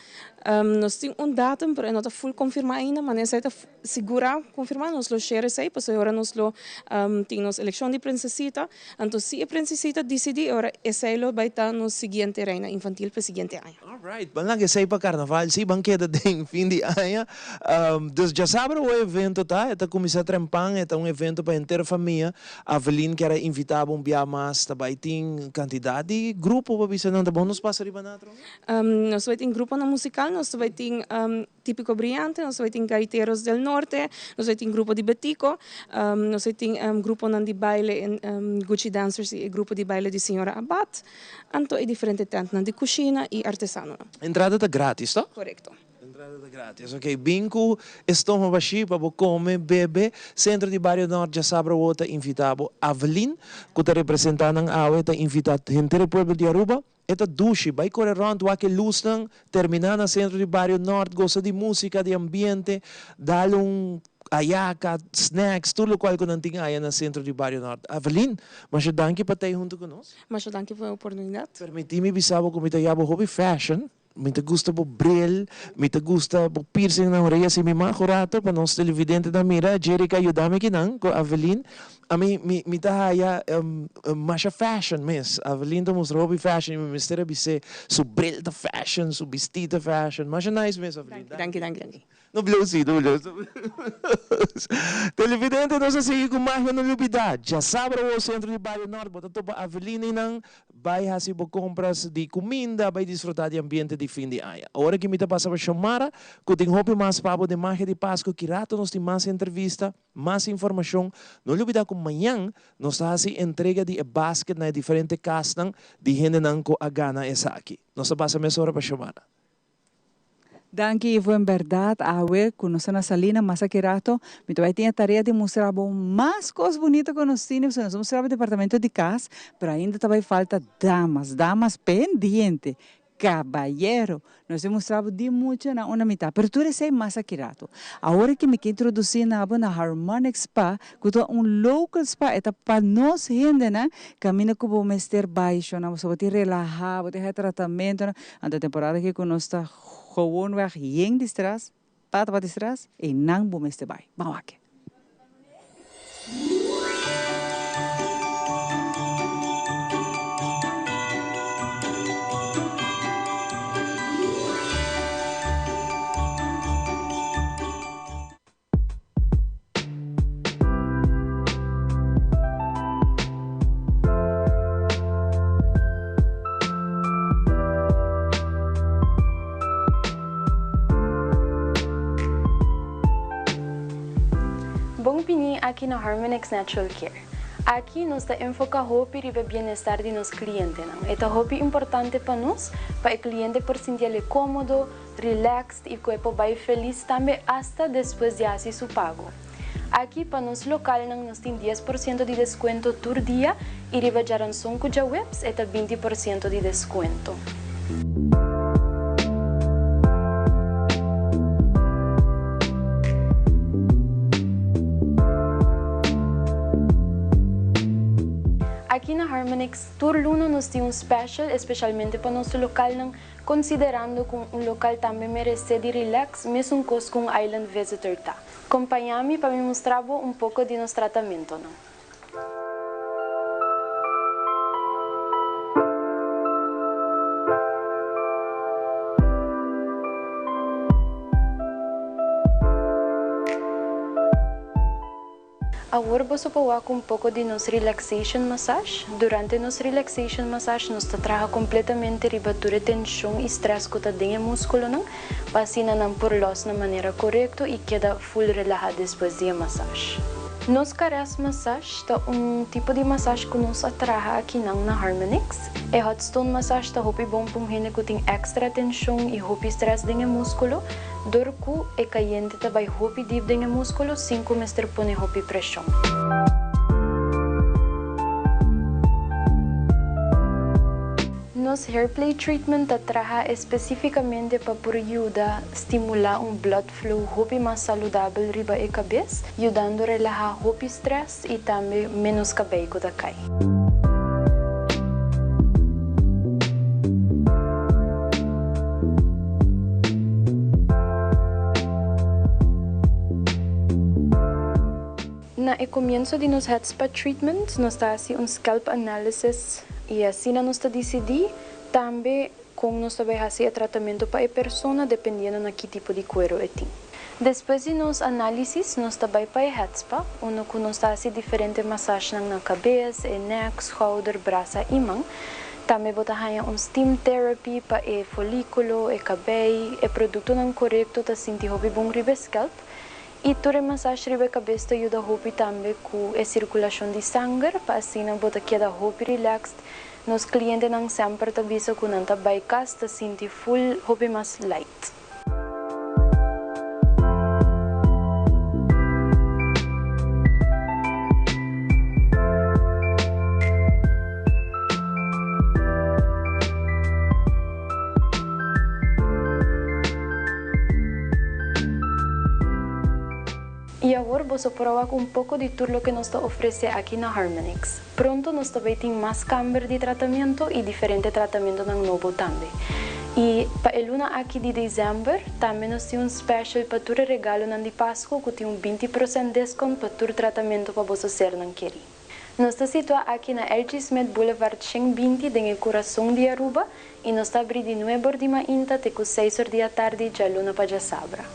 S10: nos tin un datum pero e no ta full confirma ainda, ma esey ta sigura confirma nos lo share esey pasobra ora nos lo tin nos eleccion di Princesita, anto si e Princesita dicidi ora esey lo bay ta nos siguiente reina infantil pa e siguiente aña.
S1: Alright, ban laga esei pa carnaval, sí, ban keda den fin di aña. Dus djasabra o evento ta, e ta cuminsa trempan, e ta un evento pa henter famia. Avelin kier a invita bo un bia mas, ta bay tin cantidad di grupo pa bisa nan, ta bon nos pasa riba nan atrobe?
S10: Nos ta bay tin gruponan musical, nos ta bay tin Típico Brillante, nos ta bay tin Gaiteros del Norte, nos ta bay tin grupo di Betico, nos ta bay tin gruponan di baile Gucci Dancers y e grupo di baile di Señora Abad. Anto e diferente tentnan di kushina i artesanonan.
S1: Entrada ta gratis, to?
S10: Korekto.
S1: Entrada ta gratis, ok. Bin ku e stoma bashí pa bo kome, bebe. Sentro di Bario Nort djasabra awo ta invitá bo. Avelin, ku ta representá nan awe, ta invitá henter e pueblo di Aruba. E ta dushi, bai kore rònt, wak e lusnan, terminá na Sentro di Bario Nort, gosa di músika, di ambiente, dal un Ayaka, snacks, tur locual cu nan tin aya na Centro di Bario Nort. Avelin, masha danki pa tei hunto cu nos.
S10: Masha danki pa e oportunidad.
S1: Permiti mi bisa bo cu mi ta yabo hopi fashion, mi ta gusta bo bril, mi ta gusta bo piercing na orea, si mi mag un rato pa nos televidentenan mira, Jerika yuda mi kinan cu Avelin, ami mi mi ta haya masha fashion mes, Avelin ta mustra hopi fashion y mi mester a bis'é su bril ta fashion, su bisti ta fashion, masha nice mes Avelin.
S10: Danki, danki, danki.
S1: No blow si, no blow. Televidente nos a sigui cu magia no lubida. Djasabra awor Centro di Bario Nort bo ta topa Avelina y nan bay haci bo compras di cuminda, bay disfruta di ambiente di fin di aña. Ora ki mi ta pasa pa Xiomara cu tin hopi mas pa bo den Magia di Pasco ki rato nos tin mas entrevista, mas informacion. No lubida cu mañan nos ta haci entrega di e basket na e diferente casnan di hendenan cu a gana esaki. Nos ta pasa mesora pa Xiomara.
S2: Danki Ivo, en berdad awe cu nos ta na Salina mas aki rato mi ta bay tin e tarea di mustra bo mas cos bunito cu nos tini pasobra nos a mustra bo departamento di cas pero ainda ta bay falta damas, damas pendiente, cabayero, nos tin mustra bo di mucha na una mitad pero tur esey mas aki rato. Awor aki mi ke introduci na bo na Harmonic Spa cu ta un local spa e ta pa nos hendenan caminda cu bo mester bay shona bo tin relaha bo tin haci tratamentonan. Anto temporada aki ku nos ta gewoonweg yen di stress, pata pa di stress, einan bo mester bai. Ban wak.
S3: Bon bini aki na Harmonix Natural Care. Aki nos ta enfoca hopi riba e bienestar di nos clientenan. E ta hopi importante pa nos pa e cliente por sinti el e comodo,
S11: relaxed y cu e por bay feliz tambe hasta despues di haci su pago. Aki pa nos localnan nos tin 10% di descuento tur dia y riba djaranson cu djaweps e ta 20% di descuento. Aki na Harmonix tur luna nos tin un special especialmente pa nos localnan considerando cu un local tambe merece di relax mesun cos cu un island visitor ta. Compaña mi pa mi mustra bo un poco di nos tratamentonan. Awor boso por wak un poco di nos relaxation massage. Durante nos relaxation massage nos ta traha completamente riba tur e tension y stress cu ta den e musculonan pa asina nan por los na manera corecto y keda full relaha despues di e massage. Nos caress massage ta un tipo di massage cu nos a traha akinan na Harmonix. E hot stone massage ta hopi bon pa un hende cu tin extra tension y hopi stress den e musculo. Dor ku e kayente ta bai hopi dip den e múskulo sin ku mester pone hopi preshon. Nos hair play treatment ta traha espesífikamente pa por yuda stimulá un blood flow hopi mas saludabel riba e kabes, yudando relahá hopi strès i tambe ménos kabei ku ta kai. Na e comienso di nos head spa treatment nos ta haci un scalp analysis y asina nos ta dicidi tambe con nos ta bay haci e tratamento pa e persona dependiendo na ki tipo di cuero e tin. Despues di nos análisis nos ta bai pa e head spa, unda ku nos ta hasi diferente masashnan na kabes, e nek, schouder, brasa i man. Tambe bo ta haña un steam therapy pa e folíkulo, e kabei. E produktonan korekto ta sinti hopi bon riba e skelp. I tur e masash riba e kabes ta yuda hopi tambe ku e sirkulashon di sanger pa asina bo ta keda hopi relaxed. Nos klientenan semper ta bisa ku nan ta bai kas ta sinti full hopi mas light. I awor boso por a wak un poko di tur loke nos ta ofresé aki na Harmonix. Pronto nos ta bay tin mas kamber di tratamiento y diferente tratamientonan nobo tambe. Y pa e luna aki di december tambe nos tin un special pa tur e regalonan di Pasco cu tin un 20% descont pa tur tratamiento pa boso sernan keri. Nos ta situa aki na LG Smith Boulevard 120 den e curason di Aruba y nos ta abri di nuebe or di mainta te cu seis or di atardi djaluna pa djasabra.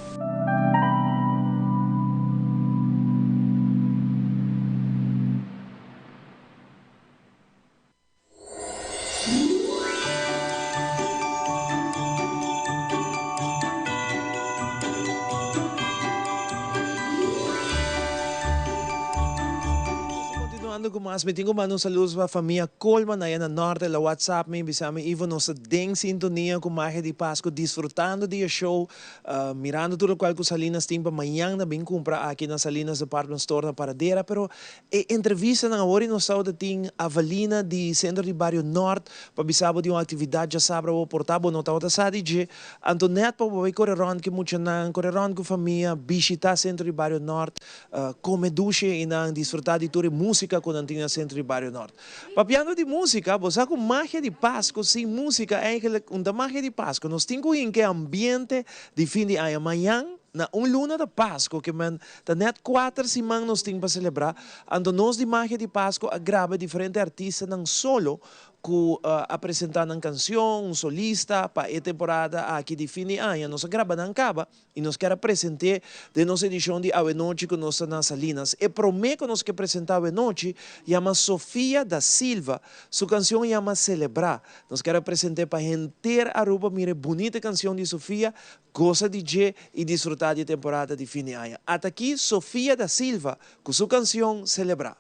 S1: Continuando cu mas, mi tin cu manda un saludo pa famia Colman aya na Norte, el a WhatsApp mi, bisa mi Ivo nos ta den sintonia cu Magia di Pascu disfrutando di e show, mirando tur locual cu Salinas tin pa mañan ta bin cumpra aki na Salinas Department Store na Paradera, pero E entrevistanan awor y nos tawata tin Avelina di Centro di Bario Nort pa bisa bo di un actividad djasabra bo por ta bo no tawata sa di dje. Anto net pa bo bay core rond cu muchanan, core rond cu famia, bishita Centro di Bario Nort, come dushi eynan, disfruta di tur e musica cu nan tin na Centro di Bario Nort. Papiando di musica, bo sa cu magia di Pasco sin musica eigenlijk un ta magia di Pasco. Nos tin cu hinca e ambiente di fin di aña. Mañan na un luna ta Pasco ke men Ta net kuater siman nos tin pa selebrá, anto nos di Magia di Pasku a graba diferente artistanan solo ku a presentá nan kansion, un solista, pa e temporada aki di fin di aña. Nos a graba nan kaba i nos kier a present'é den nos edishon di awenochi ku nos ta na Salinas. E promé ku nos ke presentá awenochi yama Sofia da Silva, su kansion yama Selebrá. Nos kier a present'é pa henter Aruba mira e bunita kansion di Sofia Gosa di dje i disfrutá di e temporada di fin di aña. At'akí Sofia da Silva ku su kansion Selebrá.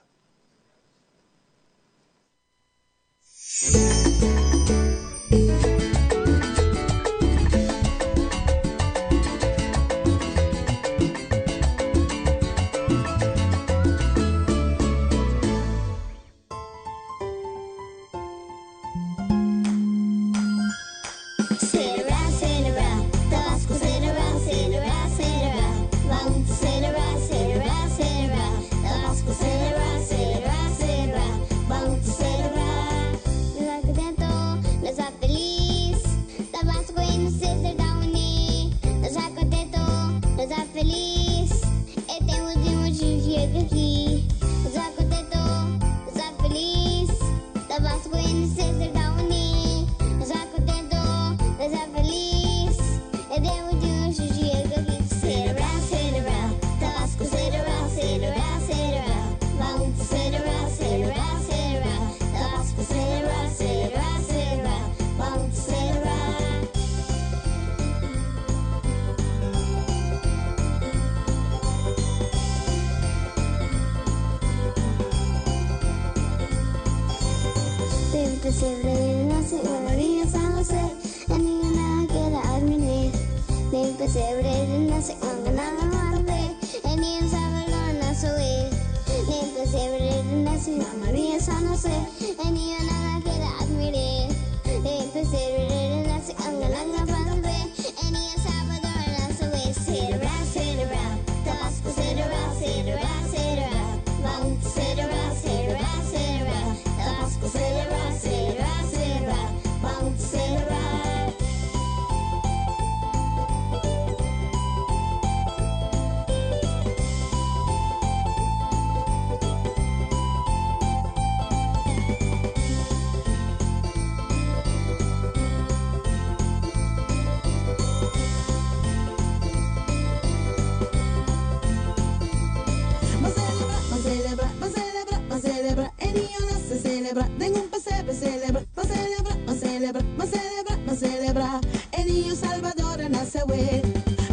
S7: pesebre nace María San José, el niño nada queda admirar. Den pesebre nace nada marte, el niño Salvador nace. Den pesebre nace María San José, el niño nada queda admirar. Den pesebre nace nada marte, el niño Salvador nace. Celebra, celebra, Tabasco celebra, celebra, celebra. Vamos celebra, celebra, celebra. Tabasco celebra, celebra, celebra. Vamos celebrar.
S12: Ma celebra, ma celebra, ma celebra, ma celebra, el niño nace, celebra, den un pesebre, celebra, ma celebra, ma celebra, ma celebra, ma celebra, el niño Salvador nace, güey.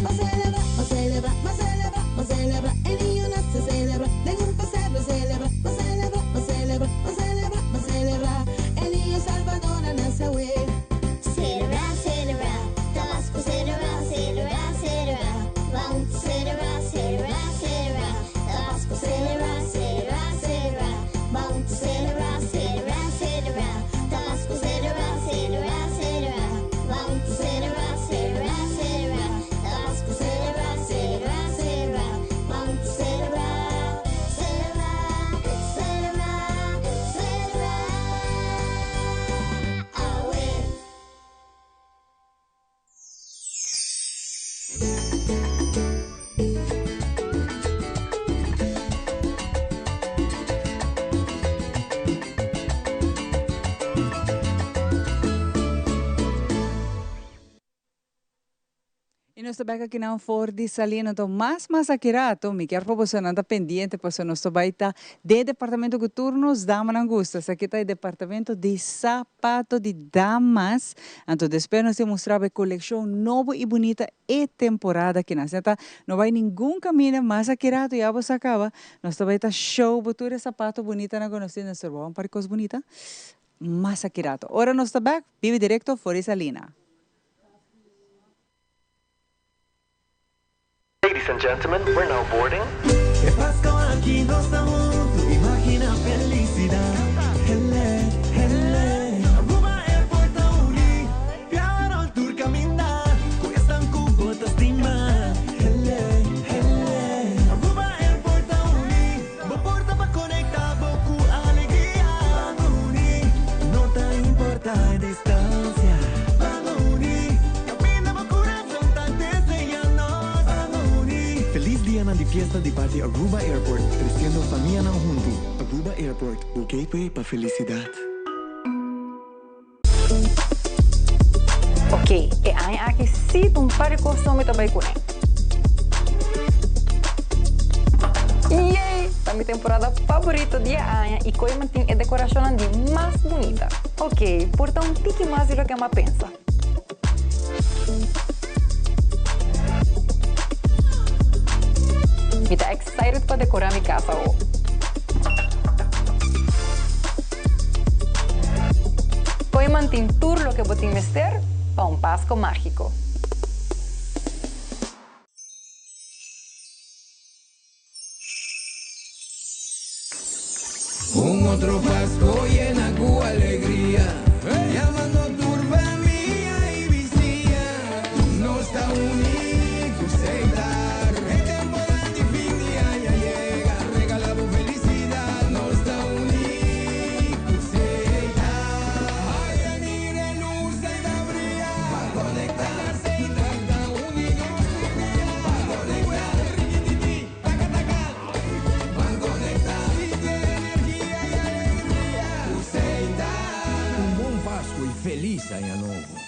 S12: Ma celebra, ma celebra, ma celebra, ma celebra, el niño nace, celebra, den un pesebre, celebra, ma celebra, ma celebra, ma celebra, ma celebra, el niño Salvador nace, güey.
S7: Celebra, celebra, Tabasco celebra, celebra, celebra. Vamos celebra, celebra, celebra. Tabasco celebra, celebra, celebra. Vamos celebra, celebra, celebra. Tabasco celebra, celebra, celebra. Vamos celebra, celebra, celebra. Tabasco celebra, celebra, celebra. Vamos celebra, celebra, celebra, celebra. Awe.
S2: Y nos ta bek aki nan for di Salina, anto mas mas aki rato mi kier pa bosonan ta pendiente pasobra nos ta bay ta den e departamento cu tur nos damanan gusta, esaki ta e departamento di sapato di damas, anto despues nos tin mustra bo e coleccion nobo y bunita e temporada aki nan. Asina ta no bay ningun caminda mas aki rato ya bo sa caba nos ta bay ta show bo tur e sapato bunitanan cu nos tin, nos ta roba un par di cos bunita mas aki rato. Ora nos ta bek, bibi directo for di Salina.
S13: Ladies and gentlemen, we're now boarding.
S4: E Pasco aki nos ta hunto, imagina felicidad. Hele, hele. Aruba Airport ta uni, viaha rond tur caminda, cu esnan cu bo ta stima. Hele, hele. Aruba Airport ta uni, bo porta pa conecta bo cu alegria. Ban uni, no ta importa e distancia. Ban uni, caminda bo curason ta desea nos. Ban uni.
S14: Feliz dianan di fiesta di parti Aruba Airport, treciendo famianan hunto. Aruba Airport, bo gateway pa felicidad.
S9: Ok, e aña aki sí ta un par di kos no mi ta bai kuné. Yay! Ta mi temporada faborito di e aña i koe mantin e dekorashonnan di mas bunita. Ok, por ta un tiki mas di loke mi a pensa. Mi ta excited pa dekorá mi kas awo. Koe mantin tur loke bo tin mester pa un Pasko mágiko.
S4: Un otro Pasco yena cu alegria, Yamando tur famia y bisiña, Nos ta uni cu Setar. E temporada di fin di aña yega, regala bo felicidad, Nos ta uni cu Setar. Haya mira e luz ey ta bria, Ban conecta, Setar ta uni nos tur dia, Ban conecta, rikititi, taka taka, Ban conecta, sinti e energia y alegria cu Setar.
S15: Un bon Pasco y feliz aña nobo.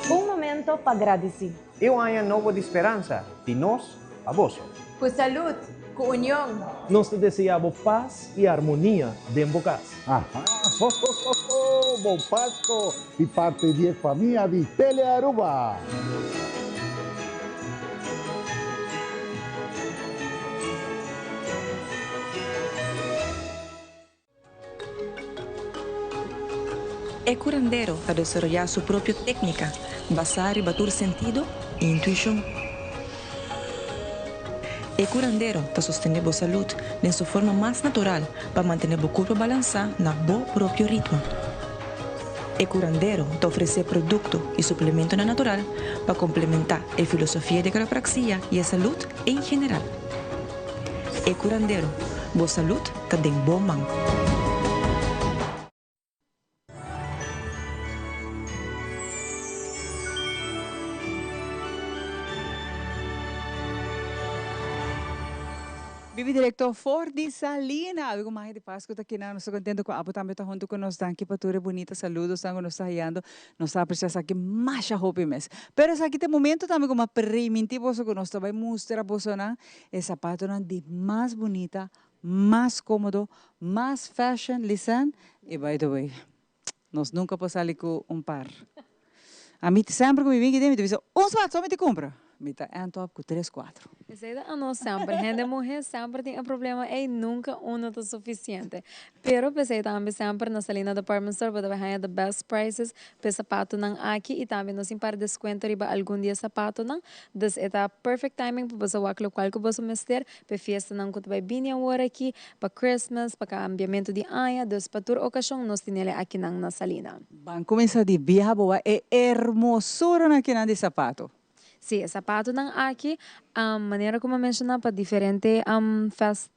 S16: Un momento pa gradici.
S17: Y un aña nobo di speransa, di nos pa boso.
S16: Cu salud, cu union.
S1: Nos ta desea bo paz y armonia den bo cas.
S18: Aha, ho ho ho ho, bon Pasco di parti di e famia di Tele Aruba.
S19: E curandero ta desaroyá su propio técnica basá riba tur sentido i intuishon. E curandero ta sostené bo salud den su forma mas natural pa mantené bo curpa balansá na bo propio ritmo. E curandero ta ofresé producto i suplementonan natural pa complementá e filosofia di quiropraxia i e salud en general. E curandero, bo salud ta den bo man.
S2: Bibi directo for di Salina. Algo magia di Pascu ta kina. Nos ta contento cu abo tambe ta hunto cu nos. Danki pa tur e bunita saludosnan cu nos ta hayando. Nos ta aprecia esaki masha hopi mes. Pero esaki ta e momento tambe cu mi a priminti boso cu nos ta bay mustra bosonan e zapatonan di mas bunita, mas cómodo, mas fashion, listen, y by the way, nos nunca por sali cu un par. Ami semper cu mi bin kiden mi ta bisa un zapato so mi ta cumpra, mi ta end up cu tres cuatro.
S3: Esey ta anos semper, hende muhe semper tin e problema ey, nunca uno ta suficiente. Pero p'esey tambe semper na Salina Department Store bo ta bay haya the best prices p'e zapatonan aki y tambe nos tin par descuento riba algun di e zapatonan, dus e ta perfect timing pa boso wak locual cu boso mester P'e fiestanan ku ta bai bini awor aki, pa Christmas, pa kambiamentu di aña, dus pa tur okashon nos tinele akinan na Salina.
S2: Ban kuminsá di biaha bo wak e hermosuranan akinan di sapato.
S3: Sí, e sapatonan aki, manera ku mi a menshoná, pa diferente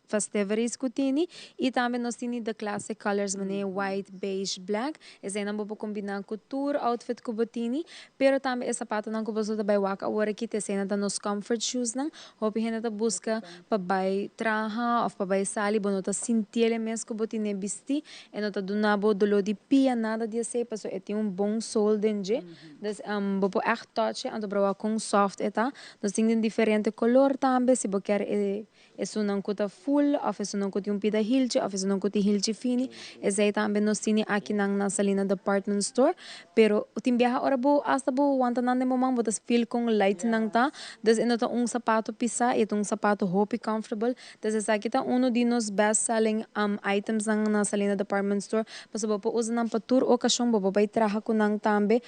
S3: festivities ku tini, i tambe nos tini the classic colors manera white, beige, black, eseinan bo por kombiná ku tur outfit ku bo tini, pero tambe e sapatonan ku boso ta bai wak awor aki, ta eseinan ta nos comfort shoesnan, Hopi hende ta buska pa bai traha of pa bai sali, bo no ta sintiel e mes ku bo tine bisti, e no ta duna bo doló di pia, nada di esei, pasobra e tin un bon sol den dje. Dus bo por ègt touch e, anto proba kon soft e ta. Nos tin den diferente kolor tambe, si bo kier e esunnan ku ta full of esunnan ku tin un pida hilchi of esunnan ku tin hilchi fini, esei tambe nos tini akinan na Salina Department Store. Pero tin biaha ora bo hasta bo wanta nan den bo man bo ta feel kon light nan ta. Dus e no ta un sapato pisa, e ta un sapato hopi comfortable. Dus esaki ta uno di nos best selling items nan na Salina Department Store. Pasobra bo por usa nan pa tur ocasion, bo por bay traha cu nan tambe.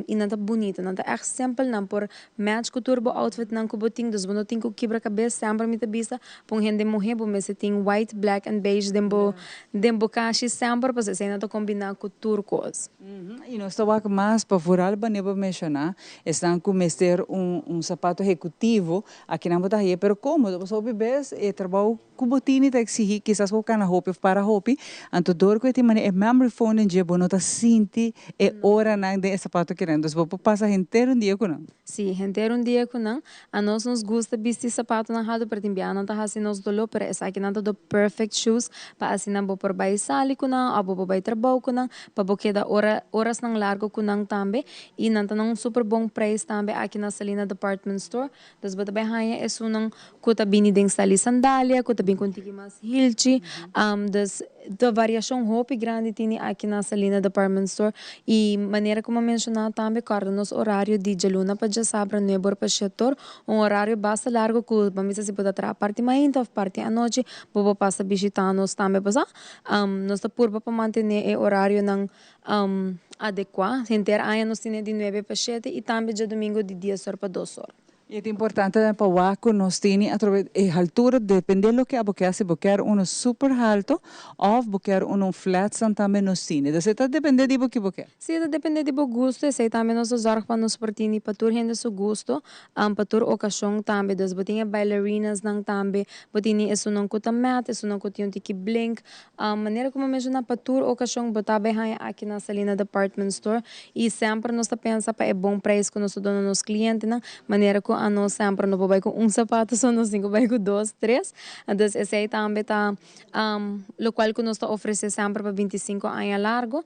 S3: Y nan ta bunita, nan ta echt simpel, nan por match cu tur bo outfit nan cu bo tin. Dus bo no tin cu kibra cabes. Semper mi ta bisa pa un hende muhe bo mester tin white, black and beige den bo den bo kashi semper pasobra esei nan ta combina cu tur cos.
S2: Y nos ta wak mas pa vooral wanneer bo menciona esnan cu mester un un zapato ejecutivo, akinan bo ta haye pero comodo, pasobra hopi bes e trabou cu bo tini ta exigi kisas bo cana hopi of para hopi, anto door cu e tin manera e memory foam den dje bo no ta sinti e oranan den e zapato kinan, dus bo por pasa henter un dia cu nan.
S3: Si, henter un dia cu nan. Anos nos gusta bisti sapatonan haltu pero tin bia nan ta hasi nos doló pero esakinan ta do perfect shoes pa asina bo por bai sali ku nan òf bo por bai trabou ku nan pa bo keda ora orasnan largo ku nan tambe i nan ta na un super bon prijs tambe aki na Salina Department Store dus bo ta bai haña esunnan ku ta bini den sali sandalia ku ta bin ku un tiki mas hilchi dus Ta variashon hopi grandi tini aki na Salina Department Store y manera como a menciona tambe corda nos horario di djaluna pa djasabra nuebe or pa shete or, un horario basta largo cu bo mester si bo ta traha parti mainta of parti anochi bo por pasa bishita nos tambe pasobra nos ta purba pa mantene e horarionan adecua henter aña nos tine di nuebe pa shete y tambe djadomingo di dies or pa dos or.
S2: I e ta importante tambe pa wak ku nos tene atrobe e haltura depende loke abo kier si bo kier uno super halto of bo kier uno flat san tambe nos tene dus e ta depende di bo ki bo kier.
S3: Si e ta depende di bo gusto esei tambe nos ta zorg pa nos por tini pa tur hende su gusto pa tur okashon tambe dus bo tin e bailarinas nan tambe bo tini esunnan ku ta mat esunnan ku tin un tiki blink Manera ku mi a menshoná pa tur okashon bo ta bai haña aki na Salina Department Store i semper nos ta pensa pa e bon preis ku nos ta duna nos klientenan, manera ku anos semper no por bai ku un sapato so nos tin ku bai ku dos, tres. Entonces esei tambe ta lokual ku nos ta ofresé semper pa bintisinko aña largu.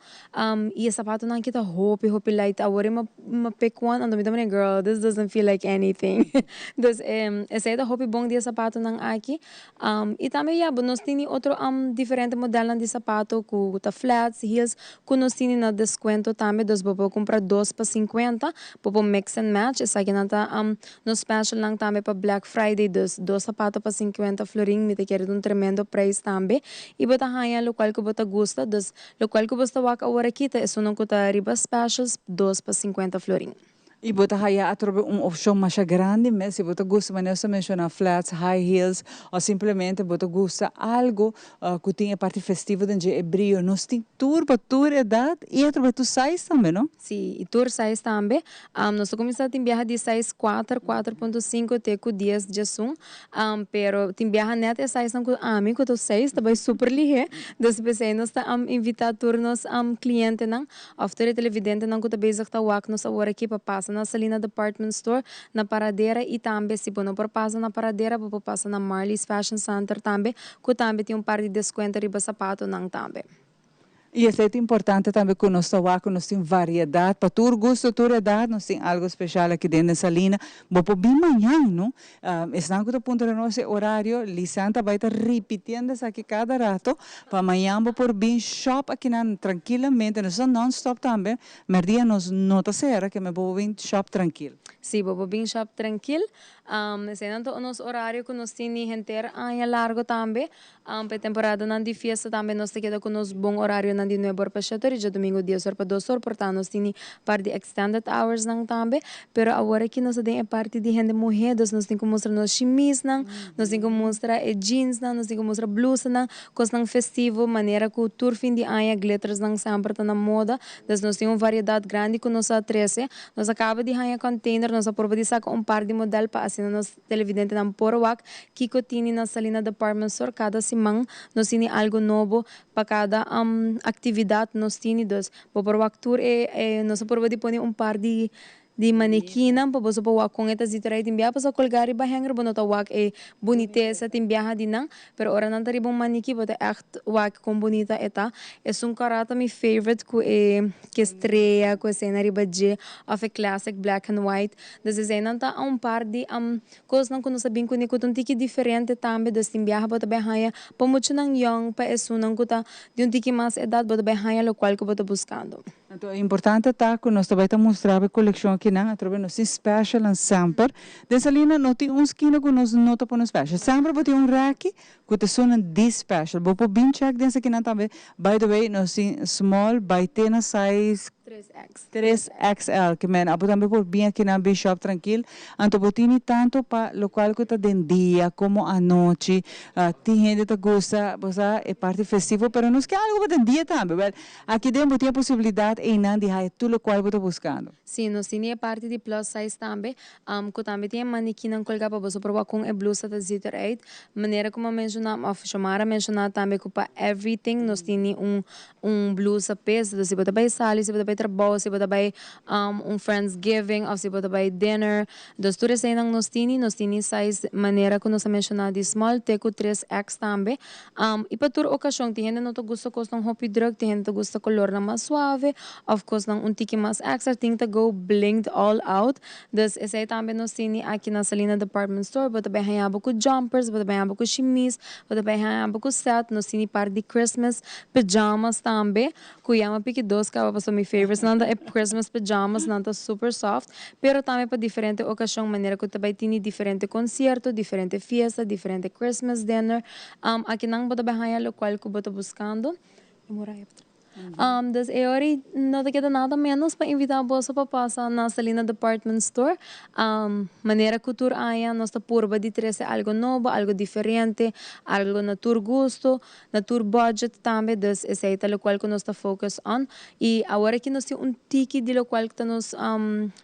S3: I e sapatonan aki ta hopi hopi light awor mi a pick one anto mi ta mira girl this doesn't feel like anything. Dus esei ta hopi bon di e sapatonan aki. I tambe ya bo nos tini otro diferente modelnan di sapato ku ta flats, heels ku nos tini na deskuento tambe dus bo por kumpra dos pa sinkuenta bo por mix and match esakinan ta. Nos specialnan tambe pa Black Friday dus dos sapato pa 50 florin, mi ta kere ta un tremendo prijs tambe y bo ta haña locual cu bo ta gusta, dus locual cu bo sta wak awor aki ta esunnan cu ta riba specials dos pa 50 florin.
S2: Y bo ta haya atrobe un opcion masha grandi mes si bo ta gusta manera nos ta menciona flats, high heels o simplemente bo ta gusta algo cu tin e parti festivo den dje, e brio. Nos tin tur pa tur edad y atrobe tur size tambe, no?
S3: Si, y tur size tambe. Nos ta cuminsa tin biaha di size cuater, 4.5 te cu 10, 11. Pero tin biaha net e sizenan cu ami cu ta seis ta bay super lihe. Dus p'esey nos ta invita tur nos clientenan Of tur e televidentenan ku ta bezig ta wak nos awor aki pa pasa na Salina Department Store na Paradera i tambe si bo no por pasa na Paradera bo por pasa na Marley's Fashion Center tambe ku tambe tin un par di deskuento riba sapatonan tambe.
S2: I esei ta importante tambe ku nos ta wak ku nos tin variedat pa tur gusto tur edat nos tin algo speshal aki den den Salina bo por bin mañan no Esnan ku ta puntra nos e orario, Lisan ta bai ta ripitiendo esaki kada rato, pa mañan bo por bin shop akinan trankilamente, nos ta non stop tambe, merdia nos no ta sera, ke men bo por bin shop trankil.
S3: Sí, bo por bin shop trankil. Eseinan ta nos orario ku nos tin di henter aña largo tambe. Pa e temporadanan di fiesta tambe nos ta keda ku nos bon orarionan di nuebe or pa shete or i djadumingu dies or pa dos or, por ta nos tini par di extended hoursnan tambe. Pero awor aki nos ta den e parti di hende muhé, dus nos tin ku mustra nos shimisnan, nos tin ku mustra e jeansnan, nos tin ku mustra blusanan, kosnan festivo, manera ku tur fin di aña glittersnan semper ta na moda. Dus nos tin un variedat grandi ku nos a trese. Nos a kaba di haña container, nos a purba di saka un par di model pa asina nos. Televidentenan por wak kiko tini na Salina Department Store kada siman nos tini algo nobo pa kada actividad nos tini dus bo por wak tur e e nos a purba di pone un par di di manekinnan pa boso por wak con e ta zit rei tin biaha pasobra colga riba hanger bo no ta wak e bunitesa tin biaha di nan pero ora nan ta riba un maniki bo ta echt wak con bunita e ta esun cora ta mi favorite cu e ke strea cu esena riba dje of e classic black and white. Dus eseinan ta un par di kosnan ku nos a bin kuné ku ta un tiki diferente tambe. Dus tin biaha bo ta bai haña pa muchanan yòn, pa esunnan ku ta di un tiki mas edat bo ta bai haña lokual ku bo ta buskando.
S2: Anto e importante ta ku nos ta bai ta mustra bo e kolekshon akinan atrobe nos tin specialnan semper. Den Salina no tin un skina ku nos no ta pone special. Semper bo tin un rèki ku ta esunnan di special. Bo por bin chèk den esakinan tambe. By the way nos tin small bai te na size.
S3: 3X.
S2: 3XL, ke men abo tambe por bin akinan bin shop trankil, anto bo tini tanto pa lokual ku ta den dia komo anochi, tin hende ta gusta bo sa e parti festivo pero nos ke algu pa den dia tambe, wèl aki den bo tin e posibilidat einan di haya tur lokual bo ta buskando.
S3: Si, nos tini e parti di plus size tambe, ku tambe tin e manikinan kolgá pa boso proba kon e blusa ta ziet eruit, manera ku mi a menshoná òf Xiomara a menshoná tambe ku pa everything nos tini un Un blusa pesa, si bo ta bai sali, si bo ta bai trabou, si bo ta bai un friendsgiving of si bo ta bai dinner. Dus tur eseinan nos tini, nos tini size manera ku nos a menshoná di small te ku 3X tambe. I pa tur okashon, tin hende no ta gusta kosnan hopi druk, tin hende ta gusta kolornan mas suave of kosnan un tiki mas extra, tin ta go blinged all out. Dus esei tambe nos tini aki na Salina Department Store. Bo ta bai haña bo ku jumpers, bo ta bai haña bo ku shimis, bo ta bai haña bo ku set. Nos tini par di Christmas Pajamas tambe, ku yama piki dos kaba pasobra mi favorites nan ta e Christmas pajamas, nan ta super soft, pero tambe pa diferente okashon manera ku ta bai tini diferente konsierto, diferente fiesta, diferente Christmas dinner, akinan bo ta bai haña lokual ku bo ta buskando. Dus e ora ei no ta keda nada menos pa invitá boso pa pasa na Salina Department Store. Manera ku tur aña nos ta purba di trese algo nobo, algo diferente, algo na tur gusto. Na tur budget tambe, dus esey ta locual cu nos ta focus on. Y awor aki nos tin un tiki di locual cu ta nos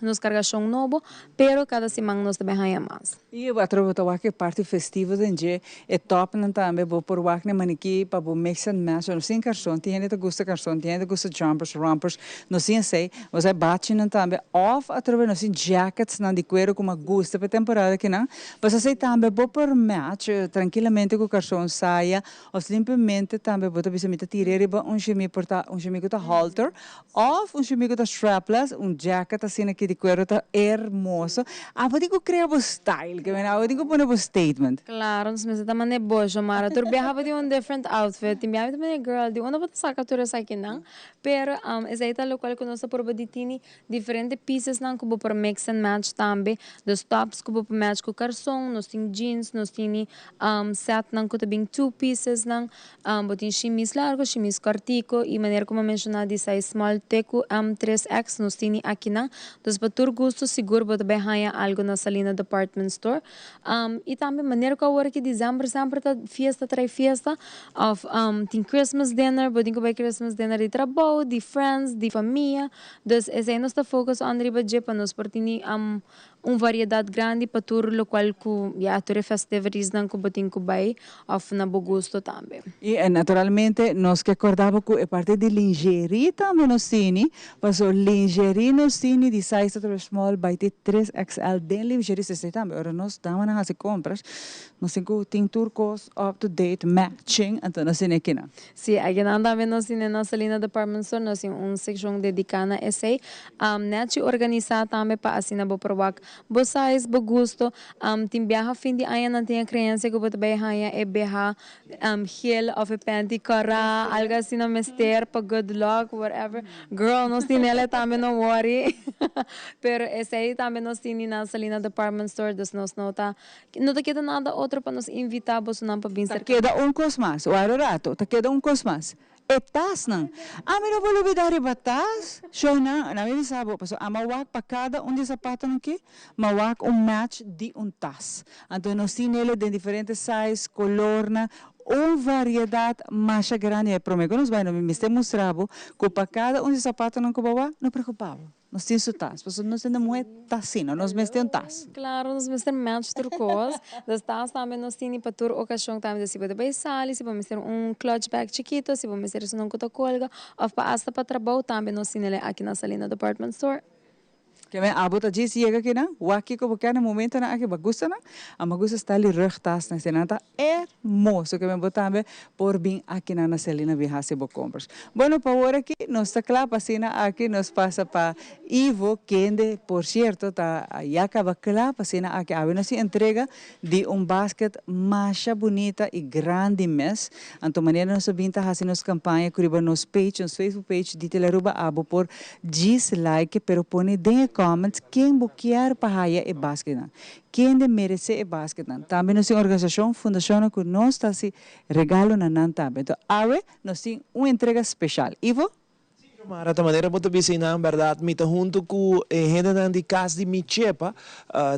S3: nos cargacion nobo, pero cada siman nos ta bay haya mas.
S2: Y bo atrobe bo ta wak e parti festivo den dje, e topnan tambe bo por wak na e maniki pa bo mix and match. Nos tin carson, tin hende ta gusta carson, tin hende ta gusta jumpers, rompers, nos tin esey. Bo sa e bachinan tambe of atrobe nos tin jacketsnan di cuero cu mi a gusta pa e temporada akinan. Pues asey tambe bo por match trankilamente ku karson saya of simplemente tambe bo ta bisa mi ta tira riba un shemi por ta un shemi ku ta halter of un shemi ku ta strapless, un jacket asina aki di kuero ta hermoso. Abo tin ku krea bo style ke mira abo tin ku pone bo statement.
S3: Claro, nos mester ta manda e bo Xiomara tur biaha bo tin un different outfit, tin biaha mi ta manda e girl di unda bo ta saka tur esaki? akinan. Pero esei ta lokual ku nos ta proba di tini diferente piesesnan ku bo por mix and match tambe. Dus tops ku bo por match ku karson, nos tin jeans, nos tini setnan ku ta bin two piecesnan. Bo tin shimis largo, shimis kòrtiku i manera ku mi a menshoná di size small te ku 3X nos tini akinan. Dus pa tur gusto sigur bo ta bai haña algu na Salina Department Store. I tambe manera ku awor aki december semper ta fiesta trae fiesta of tin Christmas dinner, bo tin ku bai Christmas dinner di trabou, di friends, di famia. Dus esei nos ta focus on riba dje pa nos por tini Un variedat grandi pa tur lokual ku ya tur e festivities-nan ku bo tin ku bai òf na bo gusto tambe.
S2: I naturalmente nos ke kòrda bo ku e parti di lingerie tambe nos tini, paso lingerie nos tini di size tot small bai te 3XL den lingerie esei tambe ora nos damanan hasi kompras nos tin ku tin tur kos up to date matching anto nos tini akinan.
S3: Sí, akinan tambe nos tin den nos Salina Department Store nos tin un sekshon dediká na esei. Nèchi organisá tambe pa asina bo por wak bo size, bo gusto. Tin biaha fin di aña nan tin e kreensia ku bo ta bai haña e beha gel òf e panty kòrá, algu asina mester pa good luck, whatever. Girl, nos tin ele tambe, no worry. Pero esei tambe nos tin di na Salina Department Store, dus nos no ta No ta keda nada otro pa nos invitá bosonan pa bin
S2: Ta
S3: serka.
S2: keda un kos mas, wara rato, ta keda un kos mas. E tasnan. Ami no por lubidá riba tas. Shownan, na mi bisa bo, pasobra ami a wak pa kada un di e zapatonan aki, mi a wak un match di un tas. Anto nos tin ele den diferente size, kolornan, un variedat masha grandi. E promé ku nos bai, no mi mester mustra bo ku pa kada un di e zapatonan ku bo wak, no preokupá bo. Nos tin su tas, pasobra nos hende muhé ta asina, nos mester un tas.
S3: Claro, nos mester match tur cos. Dus tas tambe nos tini pa tur ocasion tambe. Dus si bo ta bay sali, si bo mester un clutch bag chikito, si bo mester esun cu ta colga, of pa hasta pa trabou tambe nos tini aki na Salina Department Store.
S2: Keme abo ta djis yega kinan, wak kiko bo kier na momentonan aki, bo a gusta nan? Amo a gusta style di rugtas nan, esei nan ta hermoso. Keme bo tambe por bin akinan na Selina bin hasi bo compras. Bueno, pa awor aki nos ta kla pa asina aki nos pasa pa Ivo kende por cierto ta ya caba kla pa asina aki awe nos tin entrega di un basket masha bunita y grandi mes. Anto manera nos a bin ta hasi nos campaña cu riba nos page, nos Facebook page di Telearuba abo por djis like pero pone den e comments ken bo kier pa haya e basketnan. Kende merece e basketnan. Tambe nos tin organisacion, fundacionnan cu nos ta hasi regalo na nan tambe. Anto awe nos tin un entrega special. Ivo?
S1: Sí, Xiomara, ta manera bo ta bisa einan, berdad, mi ta hunto cu e hendenan di cas di Mi Chepa.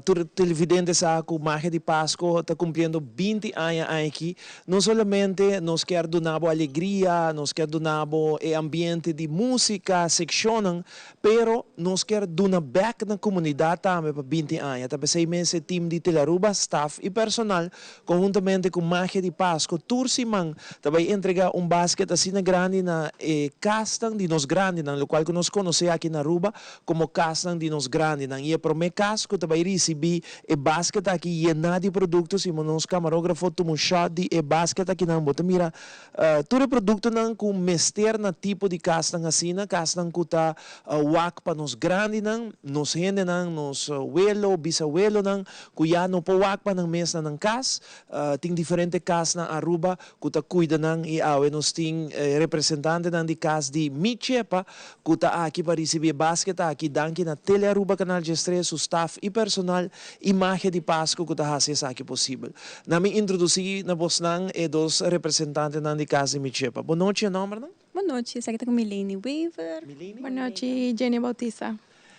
S1: Tur televidente sa cu Magia di Pasco ta cumpliendo binti aña aña aki. No solamente nos kier duna bo alegria, nos kier duna bo e ambiente di musica, seccionnan, Pero nos kier duna bek na comunidad tambe pa binti aña. Ta pesey mes e team di Telearuba, staff y personal, conhuntamente cu Magia di Pasco tur siman ta bay entrega un basket asina grandi na e casnan di nos grandinan, locual cu nos conoce aki na Aruba como casnan di nos grandinan. Y e prome cas cu ta bay ricibi e basket aki yena di producto, si nos camarografo tuma un shot di e basket akinan bo ta mira Tur e produktonan ku mester na tipo di kasnan asina, kasnan ku ta wak pa nos grandinan, nos hendenan, nos welo, bisawelonan ku ya no por wak pa nan mes na nan kas. Tin diferente kas na Aruba ku ta kuida nan i awe nos tin representantenan di kas di Mi Chepa ku ta aki pa risibí e basket aki. Danki na Telearuba Canal 13, su staf i personal i magia di Pasku ku ta hasi esaki posibel. Na mi introdusí na bosnan e dos representantenan di Kas di Mi Chepa. Bon nochi, e nòmbernan?
S20: Bon nochi, esaki ta ku Milady Wever.
S1: Milady.
S20: Bon nochi, Jenny Bautista.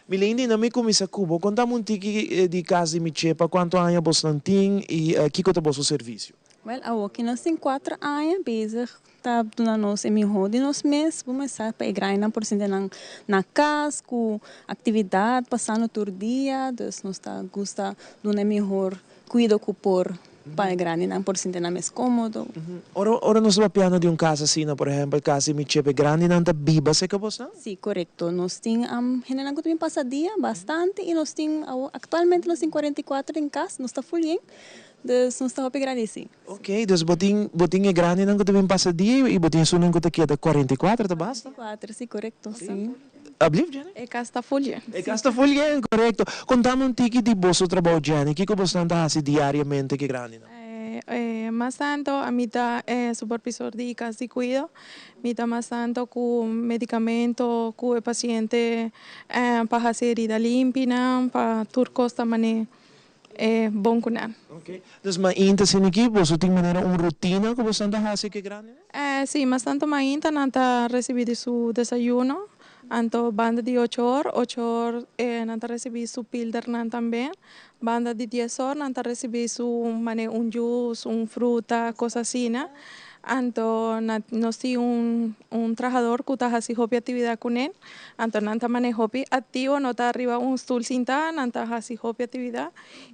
S1: Milady, na mi kuminsá ku bo. Konta mi un tiki di Kas di Mi Chepa, kuantu aña bosnan tin i kiko ta boso servisio?
S20: Wèl, awoki nos tin kuater aña bezig ta duna nos e mihó di nos mes. Bo mester sa pa e grainan por sinti nan na kas ku aktividat pasando tur dia. Dus nos ta gusta duna e mihor kuido ku por pa e grandinan por sinti nan mes kómodo.
S1: Ora ora nos ta papiando di un kas asina, por ehèmpel kas di mi chepe, grandinan ta biba serka bosnan?
S20: Sí, korekto. Nos tin hendenan ku ta bin pasa dia bastante i nos tin awor aktualmente nos tin 44 den kas, nos ta ful yen. Dus nos ta hopi gradisí.
S1: Ok, dus bo tin bo tin e grandinan ku ta bin pasa dia i bo tin esunnan ku ta keda 44 ta basta?
S20: 44, sí, korekto, sí.
S1: Ablief, Jenny?
S20: E kas ta ful yen.
S1: E kas ta ful yen, korekto. Konta mi un tiki di boso trabou, Jenny. Kiko bosnan ta hasi diariamente ku e grandinan?
S20: Mas tanto ami ta supervisor di cas di cuido. Mi ta mas tanto cu medicamento cu e paciente pa haci herida limpi nan, pa tur cos ta mane bon cu nan.
S1: Ok. Dus mainta asina aki boso tin manera un rutina cu boso ta haci cu e grandinan?
S20: Si, mas tanto mainta nan ta ricibi di su desayuno, anto banda di ocho or, ocho or nan ta ricibi su pildernan tambe. Banda di dies or nan ta ricibi su mane un juice, un fruta, cos asina. Anto na nos tin un un trahador cu ta haci hopi actividad cu nan. Anto nan ta mane hopi activo, no ta riba un stoel sinta, nan ta haci hopi actividad.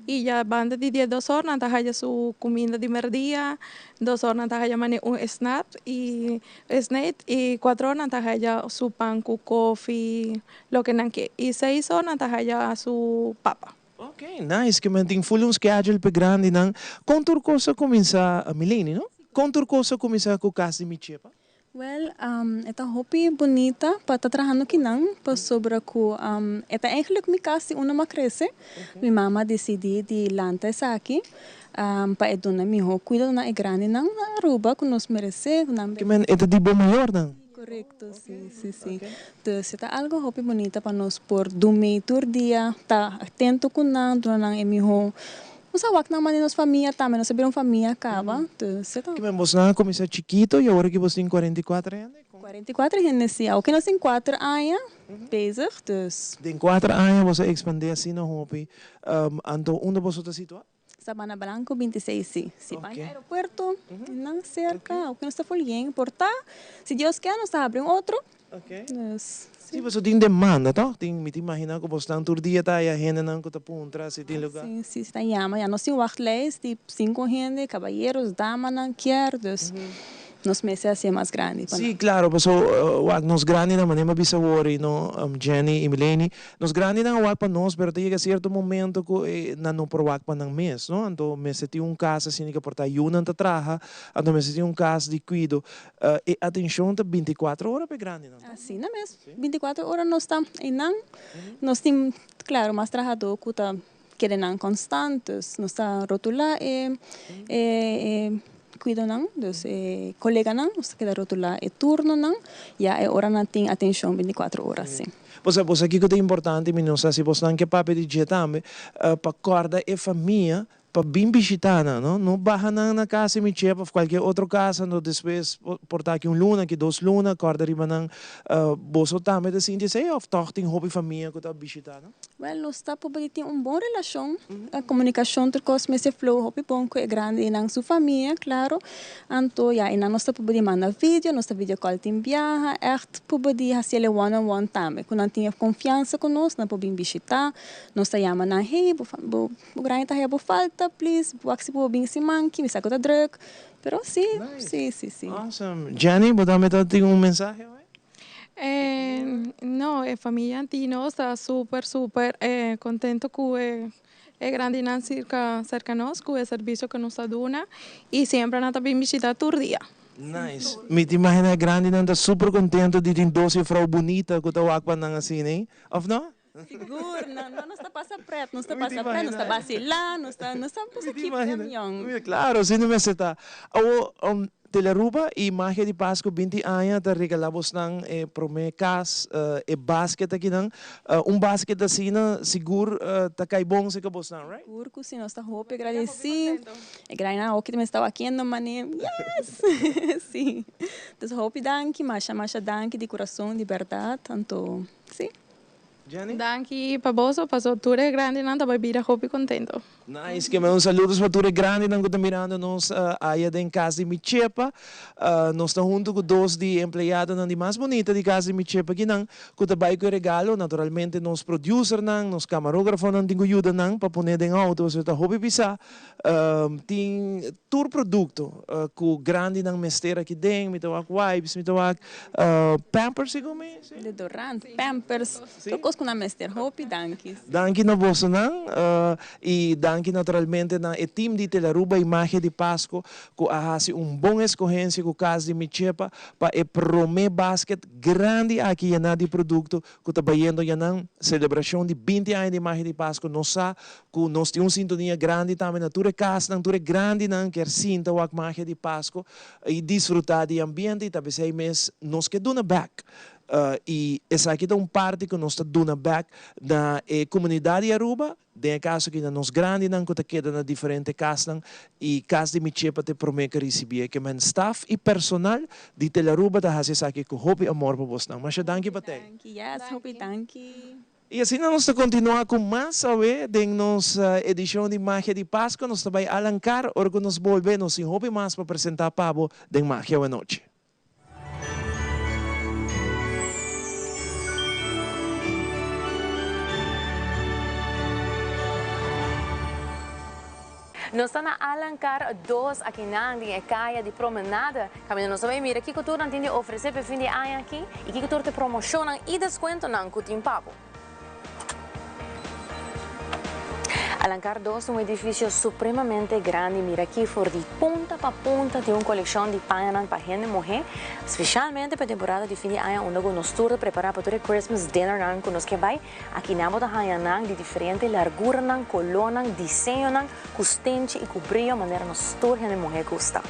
S20: Y ya banda di diesdos or nan ta haya su cuminda di merdia, dos or nan ta haya mane un snack y snack y cuatro or nan ta haya su pan cu kofi, Loke nan ke. I seis or nan ta haya su papa.
S1: Ok, nice. Ke men tin full un schedule p'e grandinan. Kon tur kos a kuminsá, Mileni, no? Kon tur kos a kuminsá ku Kas di Mi Chepa?
S20: Wel, e ta hopi bunita pa ta trahando kinan pasobra ku e ta eigenlijk mi kas di unda mi a krese. Mi mama a disidí di lanta esaki pa e duna mihó kuido na e grandinan na Aruba ku nos meresé.
S1: Ke men e ta di bo mayornan?
S20: Correcto, si, si, si. Dus e ta algo hopi bunita pa nos por dumi tur dia, ta atento cu nan, duna nan e miho. Nos a wak nan manera nos famia tambe, nos a bira un famia caba, dus e ta.
S1: Kimen bosnan a cuminsa chikito y awor aki bos tin 44 hende?
S20: 44 hende, si. Awor nos tin cuater aña bezig, dus.
S1: Den cuater aña bos a expande asina hopi, anto unda boso ta situa?
S20: Sabana Blanco 26 si. Si bai na aeropuerto, nan cerca, aunke nos ta full yen, por ta, si Dios kier nos ta habri un otro.
S1: Dus, si. Si, pasobra tin demanda toch? Tin, mi ta imagina cu bosnan tur dia ta haya hendenan cu ta puntra si tin lugar.
S20: Si, si, si ta yama, ya nos tin wachtlijst di cinco hende, caballeros, damanan kier, dus. Nos mester hacié mas grandi pa
S1: nan. Sí, claro, paso wak nos grandinan, manera mi a bisa awor y no Jenny y Mileny, nos grandinan a wak pa nos, pero ta yega cierto momento cu nan no por wak pa nan mes, no? Anto mester tin un cas asina ke por ta yunan ta traha, anto mester tin un cas di cuido. E atencion ta binticuatro ora pa e grandinan,
S20: toch? Asina mes, binticuatro ora nos ta eynan, nos tin, claro, mas trahador cu ta keda nan constant, dus nos ta rotula e e cuidonan, dus e coleganan, nos ta keda rotula e turnonan, ya e ora nan tin atencion binticuatro ora si.
S1: Bo sa, bo sa kico ta importante, mi no sa si bosnan ke papia di dje tambe, pa corda e famia pa bin bishita nan, no? No baha nan na casa di mi chef of cualkier otro casa, anto despues por ta aki un luna, aki dos luna, corda riba nan. Boso tambe ta sinti esey of toch tin hopi famia cu ta bishita nan?
S20: Wel, nos ta proba di tin un bon relashon, komunikashon tur kos mester flow hopi bon ku e grandinan su famia, klaro. Anto ya einan nos ta proba di manda video, nos ta video call tin biaha, ègt proba di hasi el e one on one tambe, ku nan tin e konfiansa ku nos, nan por bin bishitá, nos ta yama nan, hey, bo bo grandi ta haya bo falta, please, wak si bo por bin siman ki, mi sa ku ta drùk, pero si, si, si, si.
S1: Awesome. Jenny, bo tambe ta tin un mensahe hoy?
S20: No, e famia Antino sta super super contento cu e grandinan cerca cerca nos cu e servicio cu nos ta duna y siempre nan ta bin bishita tur dia.
S1: Nice. Mi ta imagina e grandinan ta super contento di tin dos juffrouw bunita cu ta wak pa nan asina, ey? Of no?
S20: Sigur, no, no, nos ta pasa pret, nos ta pasa pret, nos ta basila, nos ta, nos ta nos ta keep them young.
S1: Claro, asina mester ta. Awo, Telearuba y Magia di Pasco binti aña ta regala bosnan e prome cas, e basket akinan. Un basket asina sigur ta cay bon cerca bosnan, right?
S20: Sigur cu si, nos ta hopi agradeci. E grainan hoki tambe staba haciendo mane, yes! Si. Entonces hopi danki, masha masha danki di curason, di berdad, anto si.
S1: Jenny?
S20: Danki pa boso, paso tur e grandinan ta bai bira hopi contento.
S1: Nice, ke un saludos pa tur e grandinan ku ta mirando nos aya den Cas di Mi Chepa. Nos ta hunto ku dos di e empleadonan di mas bunita di Cas di Mi Chepa akinan ku ta bai ku e regalo. Naturalmente nos producernan, nos camarografonan tin ku yuda nan pa pone den auto pasobra ta hopi pisá. Tin tur produkto ku grandinan mester aki den, mi ta wak wipes, mi ta wak pampers segun mi, si?
S20: Deodorant, pampers, tur kos ku. ku nan mester. Hopi danki.
S1: Danki na bosonan y danki naturalmente na e team di Telaruba y Magia di Pasco cu a haci un bon escogencia cu Cas di Mi Chepa pa e prome basket grandi aki yena di producto cu ta bayendo ya nan celebracion di binti aña di Magia di Pasco. Nos sa cu nos tin un sintonia grandi tambe na tur e casnan, tur e grandinan kier sinta wak Magia di Pasco y disfruta di e ambiente y ta pesey mes nos ke duna bek y esaki ta un parti cu nos ta duna bek na e comunidad di Aruba, den e caso aki na nos grandinan cu ta keda na diferente casnan y Cas di Mi Chepa ta e prome cu ricibi e ke men staff y personal di Telaruba ta haci esaki cu hopi amor pa bosnan. Masha danki pa tey.
S20: Danki, yes, hopi danki.
S1: Y asina nos ta continua cu mas awe den nos edicion di Magia di Pasco. Nos ta bay Alancar ora cu nos bolbe nos tin hopi mas pa presenta pa bo den Magia Awenochi.
S3: Nos ta na Alancar dos akinan den e kaya di Promenade. Kaminda nos ta bai mira kiko tur nan tin di ofresé pa e fin di aña aki i kiko tur ta e promoshonnan i deskuentonan ku tin pa bo. Alancar dos ta un edifisio supremamente grandi. Mira aki for di punta pa punta tin un kolekshon di pañanan pa hende muhé, spesialmente pa e temporada di fin di aña unda ku nos tur ta prepará pa tur e Christmas dinnernan ku nos ke bai. Aki nan bo ta haña nan di diferente larguranan, kolónan, diseñonan ku stenchi i ku brio manera nos tur hende muhé gusta.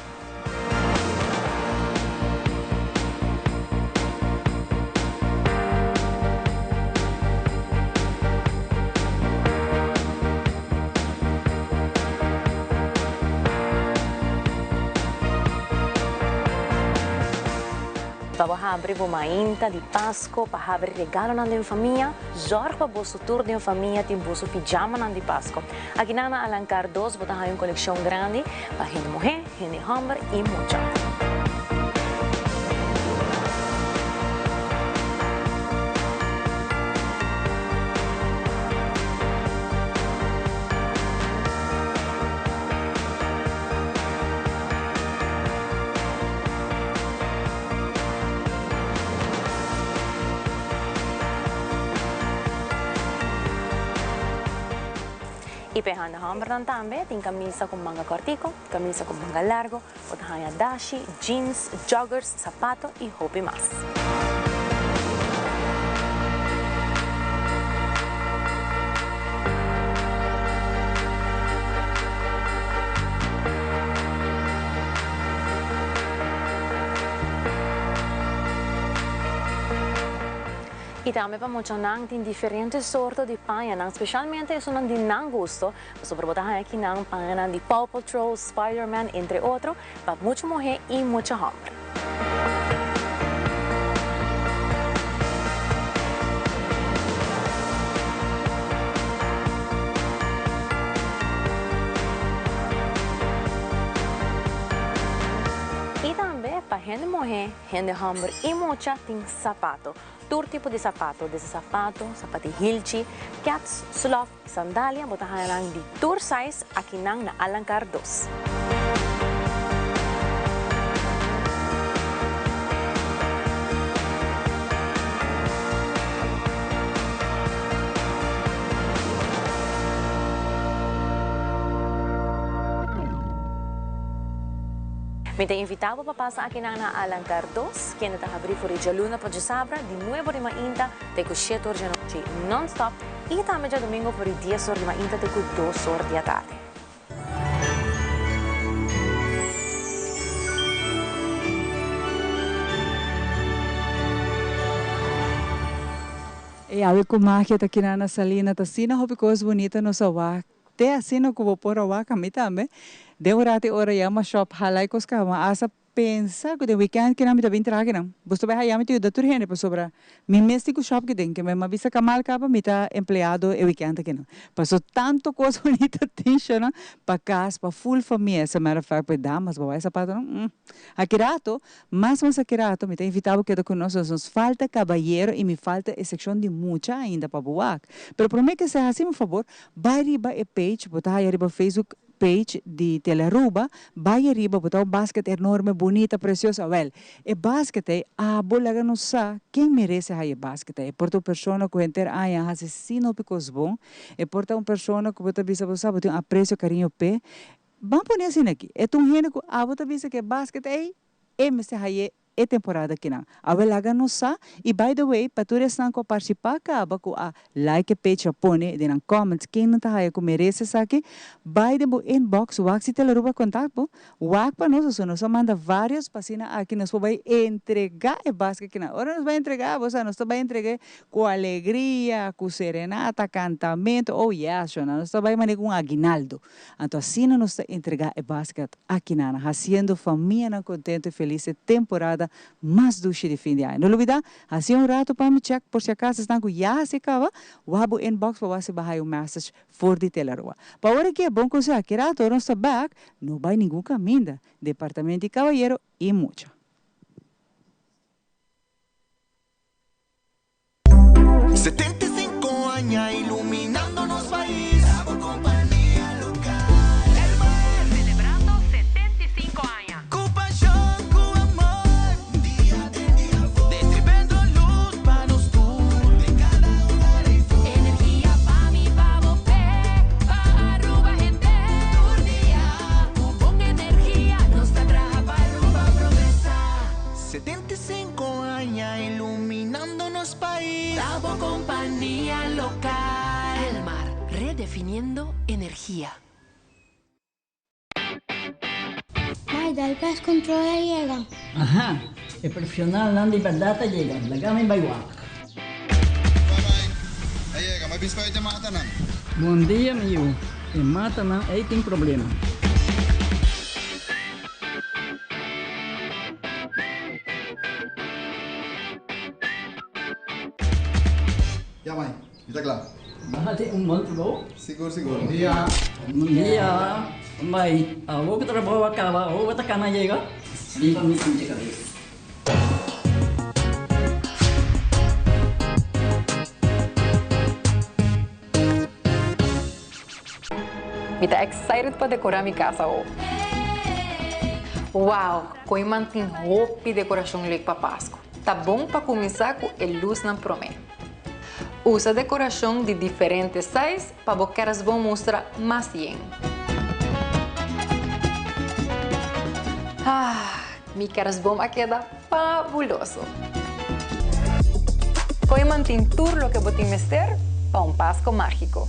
S3: Pa bo habri bo mainta di Pasco, pa habri regalonan den famia, zorg pa boso tur den famia tin boso pijamanan di Pasco. Akinan na Alancar dos bo ta haña un kolekshon grandi pa hende muhé, hende hòmber i mucha. I pa e hende hòmbernan tambe tin kamisa ku manga kòrtiku, kamisa ku manga largu, bo ta haña dashi, jeans, joggers, sapato i hopi mas. I tambe pa muchanan tin diferente sorto di pañanan, specialmente esunnan di nan gusto, pasobra bo ta haña kinan pañanan di Paw Patrol, Spiderman, entre otro, pa mucha muhé i mucha hòmber. I tambe pa hende muhé, hende hòmber i mucha tin sapato. Tur tipo di sapato, desde sapato, sapati hilchi, kèts, slòf i sandalia bo ta haña nan di tur size akinan na Alancar dos. Mi ta invitá bo pa pasa akinan na Alancar dos, kende ta habrí for di djaluna pa djasabra di nuebe or di mainta te ku shete or djanochi non-stop i tambe djadumingu for di dies or di mainta te ku dos or di atardi.
S2: E awe ku magia ta kina na Salina ta asina hopi kos bunita nos a wak te asina ku bo por a wak ami tambe den un rati ora yama shop hala e kos kaba asa Pensa ku den weekend kinan mi ta bin traha kinan. Bos ta bai haya mi ta yuda tur hende pasobra mi mes tin ku shop kiden ke mi a bisa kamal kaba mi ta empleado e weekend akinan. Paso tanto kos bunita tin shonan pa kas pa full famia as a matter of fact pa e damas bo bai sapatonan umm. Aki rato mas mas aki rato mi ta invita bo keda ku nos nos nos falta kabayero i mi falta e sekshon di mucha ainda pa bo wak. Pero prome ke se hasi mi fabor bai riba e page bo ta haya riba Facebook. page di Telearuba, bai ariba bo ta un basket enorme, bunita, precioso, awel e basket ei abo laga nos sa ken merece haya e basket ei, e por ta un persona cu henter aña a haci asina hopi cos bon, e por ta un persona cu bo ta bisa bo sa bo tin un aprecio, cariño p'e, ban pone asina aki, e ta un hende cu abo ta bisa cu e basket ei e mester haye e temporada kinan. Awe laga nos sa y by the way pa tur esnan cu a participa caba cu a like e page a pone den nan comments ken nan ta haya cu merece esaki bay den bo inbox wak si Telearuba contact bo wak pa nos pasobra nos a manda varios pa asina aki nos por bay entrega e basket kinan ora nos bay entrega bo sa nos ta bay entrega cu alegria cu serenata cantamento oh yes shona nos ta bay mane cu un aguinaldo anto asina nos ta entrega e basket Akinan, hasiendo famianan contento y feliz e temporada mas dushi di fin di aña. No lubida, haci un rato pa mi check por si acaso esnan cu ya haci caba, wak bo inbox pa wak si bo haya un message for di Telarua. Pa ora ki e bon conseho aki rato ora nos ta back, no bay ningun caminda, Departamento di Cabayero y Mucha.
S4: 75 aña iluminando nos pais. Bo kompania lokal. Elmar.
S9: Selebrando 75 aña.
S4: Ku pashon, ku amor. Dia den dia for. Destribendo lus pa nos tur. Den kada hogar ei for.
S9: Energia pa mi, pa bo, p'e, pa Aruba hende. Tur dia ku bon energia nos ta traha pa Aruba progresa.
S4: 75 aña iluminando nos pais.
S9: Ta bo kompania lokal. Elmar, redefiniendo energia.
S7: Mai, dal pest control a yega.
S5: Aha, e profesionalnan di berdad a yega, laga mi bai wak.
S21: Bye bye, a yega, mi a bisa pa e matanan.
S5: Bon dia mi yu, e matanan ei tin problema.
S21: Ya mai, mi ta kla.
S5: Bo hasi un bon trabou.
S21: Sigur sigur. Bon dia.
S5: Bon dia. Mai, awor ku trabou a kaba, awor bo ta kana yega? Riba mi pinche kabes.
S16: Mi ta excited pa decora mi casa awo. Wow, Kooiman tin hopi decoracion leuk pa Pascu. Ta bon pa cuminsa cu e luznan prome. Usa decoracion di diferente size pa bo kerstboom mustra mas yen. Ah, mi kerstboom a keda fabuloso! Kooiman tin tur loke bo tin mester pa un Pasco magico.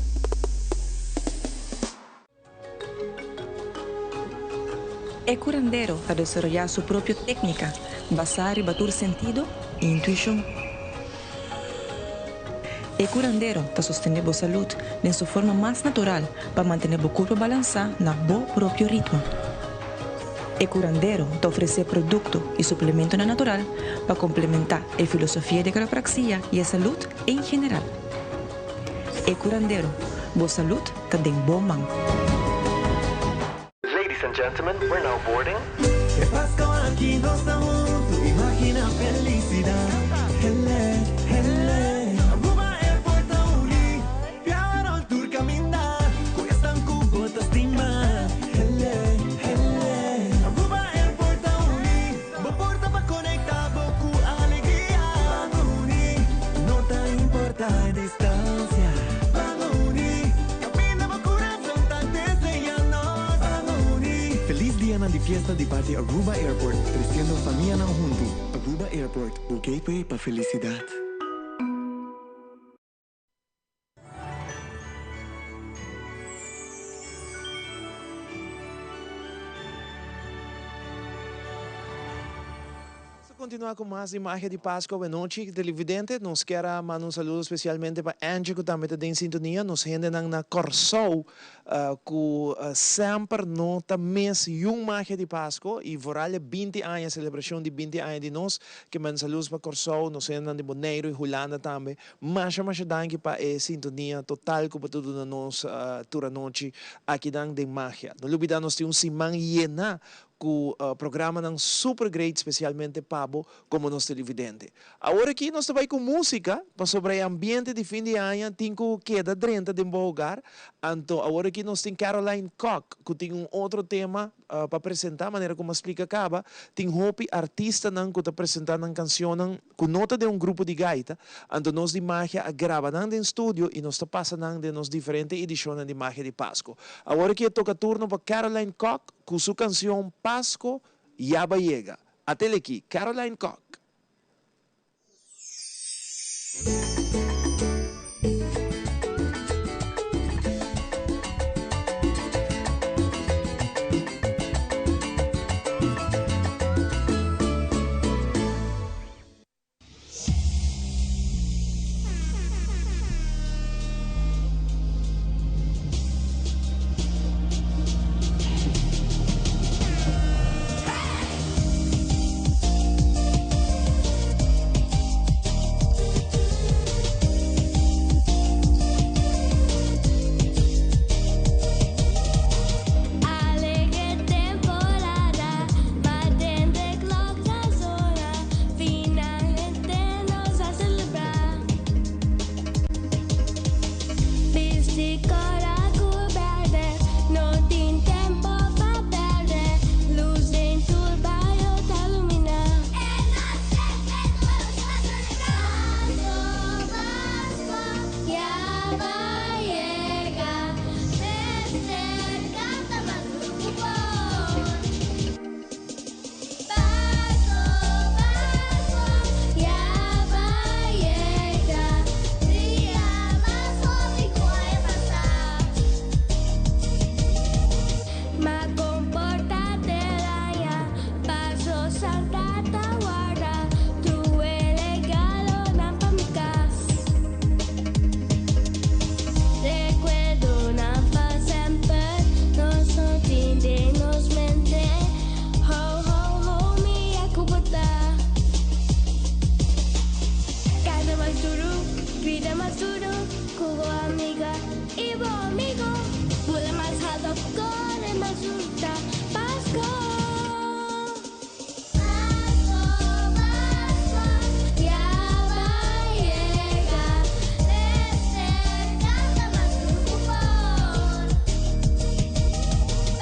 S19: E curandero ta desaroyá su propio técnica basá riba tur sentido i intuishon. E curandero ta sostené bo salud den su forma mas natural pa mantené bo curpa balansá na bo propio ritmo. E curandero ta ofresé produkto i suplementonan natural pa komplementá e filosofia di quiropraxia i e salud en general. E curandero, bo salud ta den bo man.
S13: Ladies and gentlemen, we're now boarding.
S14: E Pasco aki nos ta huntu, imagina felicidad. Hele, hele. Aruba Airport ta uni, piaron tur caminda, cu esnan cu bo ta stima. Hele, hele. Aruba Airport ta uni, bo porta pa conecta bo cu alegria. Ban uni, no ta importa e distancia. Ban uni, caminda bo curazon ta desea nos. Ban uni. Feliz dianan di fiesta di parti Aruba Airport, treciendo famianan hunto. Aruba Airport, bo gateway pa felicidad.
S1: Nos ta continua cu mas di Magia di Pascua awenochi. Televidente, nos kier a manda un saludo specialmente pa Angie cu tambe ta den sintonia. Nos hendenan na Corsou cu semper no ta mis yun Magia di Pascua y vooral e binti aña, celebracion di binti aña di nos. Ke manda saludos pa Corsou, nos hendenan di Boneiru y Hulanda tambe. Masha masha danki pa e sintonia total cu bo ta duna nos tur anochi akinan den Magia. No lubida nos tin un siman yena cu programanan super great specialmente pa bo como nos televidente. Awor aki nos ta bay cu musica pasobra e ambiente di fin di aña tin cu keda drenta den bo hogar anto awor aki. aki nos tin Caroline Kock ku tin un otro tema pa presenta, manera ku mi a splika kaba, tin hopi artistanan ku ta presenta nan kansionnan ku no ta den un grupo di gaita, anto nos di Magia a graba nan den studio i nos ta pasa nan den nos diferente edishonnan di Magia di Pasco. Awor aki e toka turno pa Caroline Kock ku su kansion Pasco ya ba yega. Atel aki, Caroline Kock.
S7: Alegre temporada, batende klok ta zona, finalmente nos a celebra. Bisti kora ku berde, no tin tempo pa perde, lus den tur bario ta lumina. Pasko, Pasko, ya ba yega, mester kanta mas duru ku por. Pasko, Pasko, ya ba yega, dia mas hopi ku aña pasá. Ma komporta teraña, paso Santa ta warda, tur e regalonan pa mi kas. Rekuerdonan pa semper, nos no tin den nos mente. Ho, ho, ho, mi a ku bo ta. Kanta mas duru, grita mas duru, ku bo amiga i bo amigo. Bula mas halto, kore mas duru, ta Pasko. Pasko, Pasko, ya ba yega, mester kanta mas duru ku por.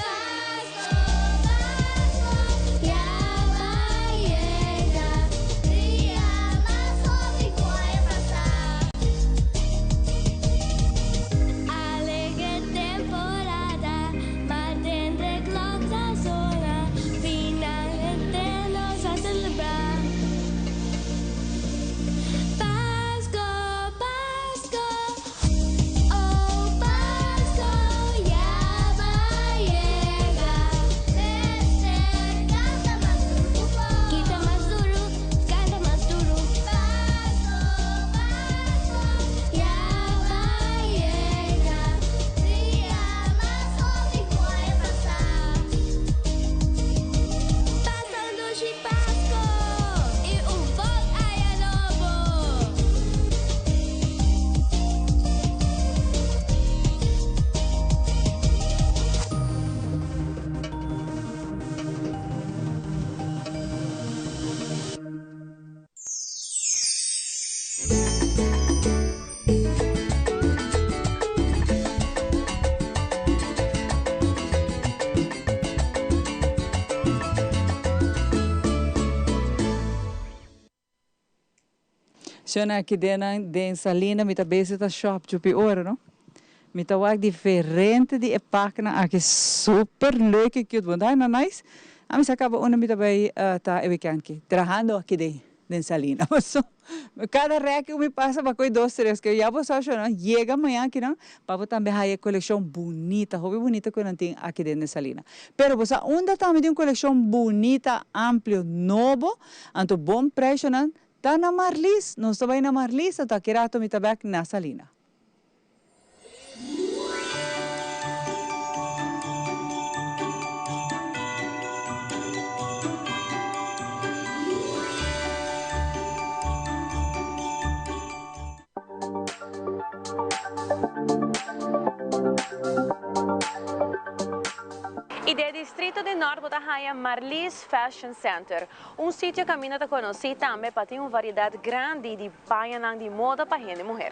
S7: Pasko, Pasko, ya ba yega, dia mas hopi ku aña pasá. Alegre temporada, matende klok ta zona, finalmente nos a celebra. Pasko, Pasko, oh Pasko, ya ba yega, mester kanta mas duru ku por. Grita mas duru, kanta mas duru. Pasko, Pasko, ya ba yega, dia mas hopi ku aña pasá. Pasa un dushi Pasko i un bon aña nobo!
S2: Shona aki den nan den Salina mi ta bezi ta shop djupi ora no. Mi ta wak diferente di e paknan aki super leuk y cute bo ta haña nice. Ami sa caba unda mi ta bay ta e weekend aki trahando aki den den Salina paso cada rek cu mi pasa pa coy dos tres ke ya bo sa shona yega mañana akinan pa bo tambe haya e coleccion bunita hopi bunita cu nan tin aki den den Salina. Pero bo sa unda tambe tin un coleccion bunita amplio nobo anto bon prijsnan ta na Marlies nos ta bay na Marlies anto aki rato mi ta bek na Salina.
S6: I den distrito di Nort bo ta haña Marlies Fashion Center, un sitio kaminda ta konosí tambe pa tin un variedat grandi di Pañanan di moda pa hende muher.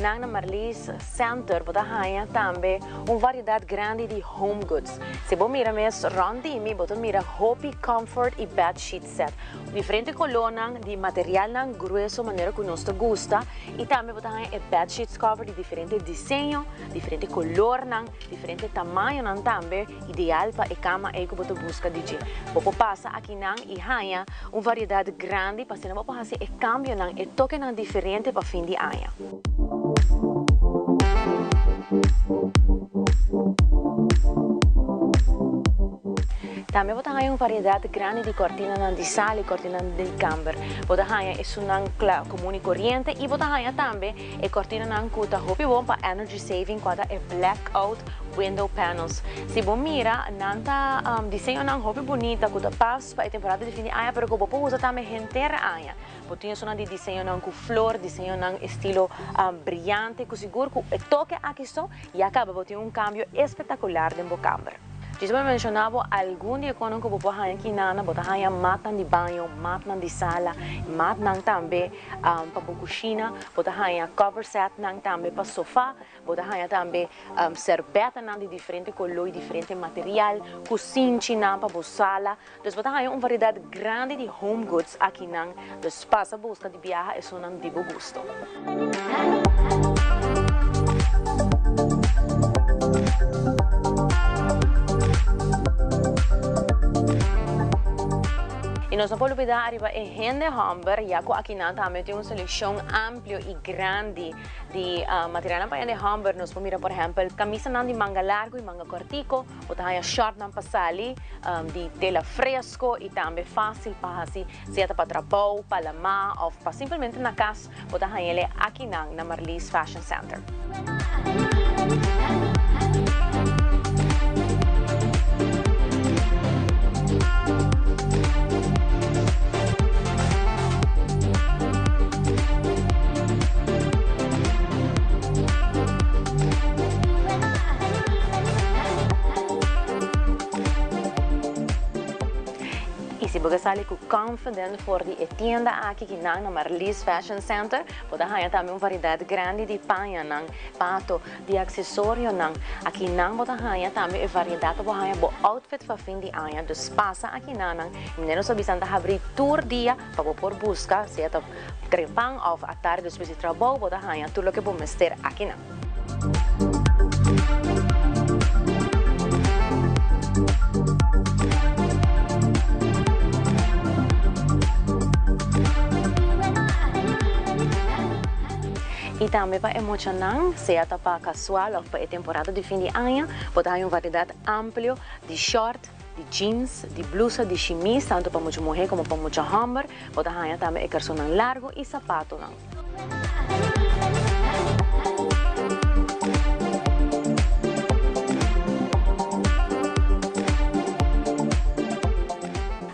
S6: Akinan na Marlies Center bo ta haña tambe un variedat grandi di home goods. Si bo mira mes rònt di mi bo ta mira hopi comfort i bed sheet set. Diferente kolónan di materialnan grueso manera ku nos ta gusta i tambe bo ta haña e bed sheets cover di diferente diseño, diferente kolornan, diferente tamañonan tambe ideal pa e kama ei ku bo ta buska di dje. Bo por pasa akinan i haña un variedat grandi pa asina bo por hasi e kambionan, e tokenan diferente pa fin di aña. Tambe bo ta haña un variedat grandi di kòrtinanan di sal i kòrtinanan di kamber. Bo ta haña esunnan kla komun i koriente i bo ta haña tambe e kòrtinanan ku ta hopi bon pa energy saving kua ta e blackout window panels. Si bo mira nan ta diseñonan hopi bunita ku ta pas pa e temporada di fin di aña pero ku bo por usa tambe henter aña. Bo tin esunnan di diseñonan ku flor, diseñonan estilo briyante ku sigur ku e toke aki so ya kaba bo tin un kambio espectacular den bo kamber. Djis bo a menshoná bo algun di e konan ku bo por haña aki nan, bo ta haña matnan di baño, matnan di sala, matnan tambe pa bo kushina, bo ta haña cover setnan tambe pa sofa, Bo ta haña tambe serbètanan di diferente koló i diferente material, kusinchinan pa bo sala. Dus bo ta haña un variedat grandi di home goods akinan. Dus pasa buska di biaha esunnan di bo gusto. I nos no por lubidá ariba e hende hòmber, ya ku akinan tambe tin un selekshon amplio i grandi. Di materialnan pa hende hòmber nos por mira por ehèmpel kamisanan di manga largu i manga kòrtiku, bo ta haña shòrtnan pa sali di tela fresko i tambe fásil pa hasi sea ta pa trabou, pa lamá òf pa simplemente na kas bo ta haña el'e akinan na Marlies Fashion Center. Y si bo ke sali cu confident for di e tienda aki ki nan na Marlies Fashion Center, bo ta haya tambe un variedad grandi di pañanan, pato, di accesorionan. Aki nan bo ta haya tambe e variedad pa bo haya bo outfit pa fin di aña. Dus pasa aki nanan y manera nos a bisa nan ta habri tur dia pa bo por busca sea ta Trempan of atardi despues di trabou bo ta haña tur loke bo mester akinan. I tambe pa e muchanan, sea ta pa kasual of pa e temporada di fin di aña, bo ta haña un variedat amplio di short, di jeans, di blusa, di shimis, tantu pa mucha muhé komo pa mucha hòmber. Bo ta haña tambe e karsonnan largu i sapatonan.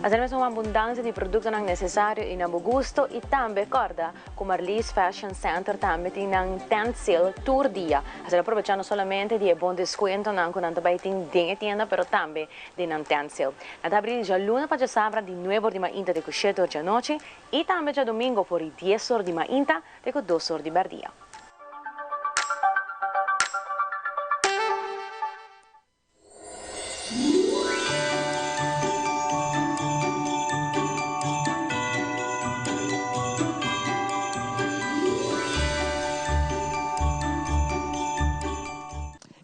S6: Asina mes un abundansia di produktonan nesesario i na bo gusto i tambe kòrda ku Marlies Fashion Center tambe tin nan tent sale tur dia. Asina aprobecha no solamente di e bon deskuentonan ku nan ta bai tin den e tienda pero tambe den nan tent sale. Nan ta abri di djaluna pa djasabra di nuebe or di mainta te ku shete or djanochi i tambe djadomingo for di dies or di mainta te ku dos or di bèrdia.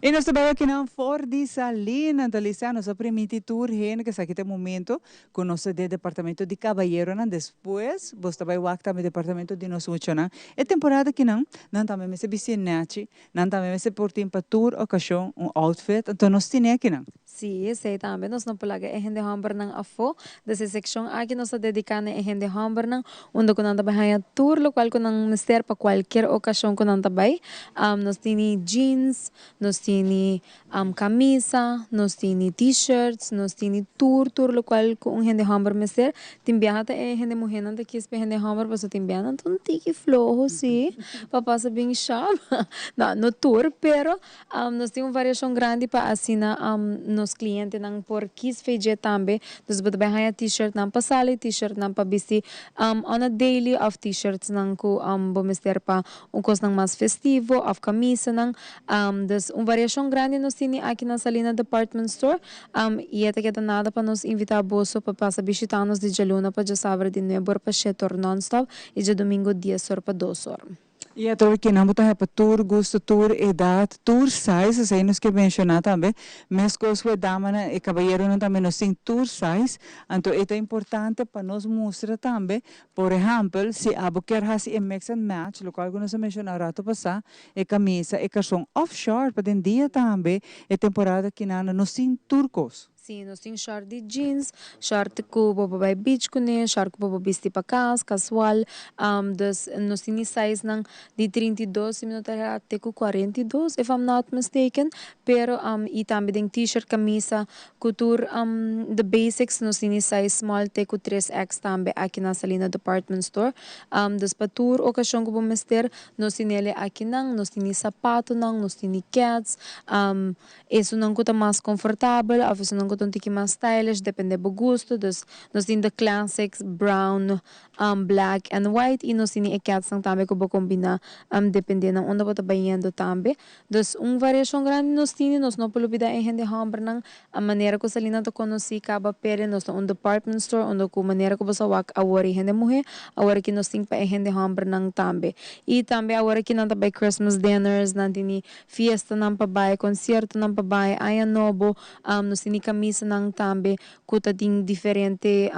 S2: I nos ta bai akinan for di Salina. Anto Lisa, nos a primiti tur hende ku esaki ta e momento ku nos ta den departamento di kabayeronan. Despues bos ta bai wak tambe departamento di nos muchanan. E temporada akinan nan tambe mester bisti e nèchi, nan tambe mester por tin pa tur okashon un outfit. Anto nos tine akinan.
S3: Sí, esei tambe. Nos no por laga e hende hòmbernan afó. Des e sekshon aki nos ta dediká na e hende hòmbernan, unda ku nan ta bai haña tur lokual ku nan mester pa kualkier okashon ku nan ta bai. Nos tini jeans, nos tini. tini camisa, nos tini t-shirts, nos tini tur tur locual cu un hende homber mester. Tin biaha ta e hende muhernan ta kies pa e hende homber pasobra tin biaha nan ta un tiki floho si pa pasa bin shop. No, no tur pero nos tin un variacion grandi pa asina nos clientenan por kies feje tambe. Dus bo ta bay haya t-shirtnan pa sali, t-shirtnan pa bisti on a daily of t-shirtsnan cu bo mester pa un cosnan mas festivo of camisanan. Dus un variacion grandi nos tini aki na Salina Department Store y e ta keda nada pa nos invita boso pa pasa bishita nos di djaluna pa djasabra di nuebe or pa shete or non-stop y djadomingo dies or pa dos or.
S2: Y atrobe kinan bo ta haya pa tur gusto, tur edad, tur size, esey nos ke menciona tambe, mescos cu e damanan, e caballeronan tambe nos tin tur size, anto e ta importante pa nos mustra tambe, por ehempel, si abo kier haci e mix and match, locual cu nos a menciona rato pasa, E camisa, e carson of short pa den dia tambe e temporada kinan nos tin tur cos.
S3: Sí, nos tin short di jeans, short cu bo por bay beach cune, short cu bo por bisti pa cas, casual. Dus nos tin di sizenan di 32 si mi no ta erra te cu 42 if I'm not mistaken. Pero y tambe den t-shirt, camisa cu tur the basics nos tin di size small te cu 3X tambe aki na Salina Department Store. Dus pa tur ocasion cu bo mester Nos tin ele akinan, nos tin di sapatonan, nos tin di keds, esunnan ku ta mas konfortabel òf esunnan ku ta un tiki mas stylish, depende bo gusto. Dus nos tin the classics brown, black and white i nos tin di e kedsnan tambe ku bo kombina depende na unda bo ta bayendo tambe. Dus un variashon grandi nos tin i nos no por lubida e hende hòmbernan. A manera ku Salina ta konosí kaba pere nos ta un department store unda ku manera ku bo sa wak awor e hende muhé, awor aki nos tin pa e hende hòmbernan tambe. I tambe awor aki nan ta bai Christmas dinners, nan tini fiestanan pa bai, konsiertonan pa bai, aña nobo, nos tini kamisanan tambe ku ta tin diferente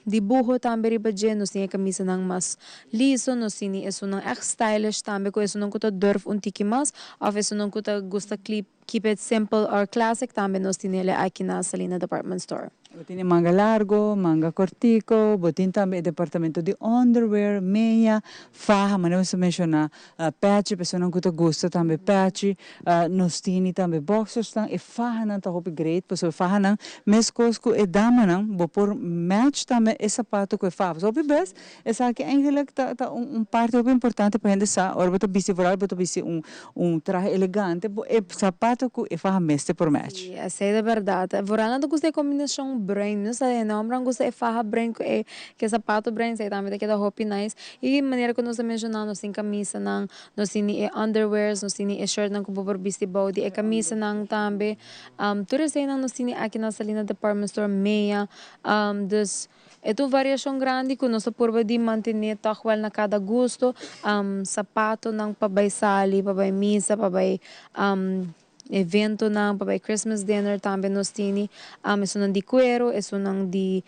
S3: dibuho tambe riba dje, nos tin e kamisanan mas liso, nos tini esunnan ègt stylish tambe ku esunnan ku ta durf un tiki mas òf esunnan ku ta gusta klip Keep it simple or classic tambe nos tin ele aki na Salina Department Store.
S2: Bo tin e manga largo, manga cortico, bo tin tambe e departamento di underwear, meña, faha, manera bo sa menciona pechi, personanan cu ta gusta tambe pechi, nos tini tambe boxersnan, e fahanan ta hopi great pasobra e fahanan mescos cu e damanan bo por match tambe e sapato cu e faha, pasobra hopi bes Esaki eigenlijk ta ta un un parti hopi importante pa hende sa, ora bo ta bisti vooral bo ta bisti un un trahe elegante, bo e sapato ku e faha mester por match.
S3: Sí, esei ta bèrdat. Vooral nan ta gusta e kombinashon bruin. Mi no sa e nòmber gusta e faha bruin ku e ku e sapato bruin, esei tambe ta keda hopi nice. I manera ku nos a menshoná nos tin kamisanan, nos tin e underwears, nos tin e shirtnan ku bo por bisti bou di e kamisanan tambe. Tur eseinan nos tin aki na Salina Department Store, mea. Dus E ta un variashon grandi ku nos ta purba di mantené tòg wèl na kada gusto, sapatonan pa bai sali, pa bai misa, pa bai eventonan, pa bai Christmas dinner tambe nos tini, esunnan di kueru, esunnan di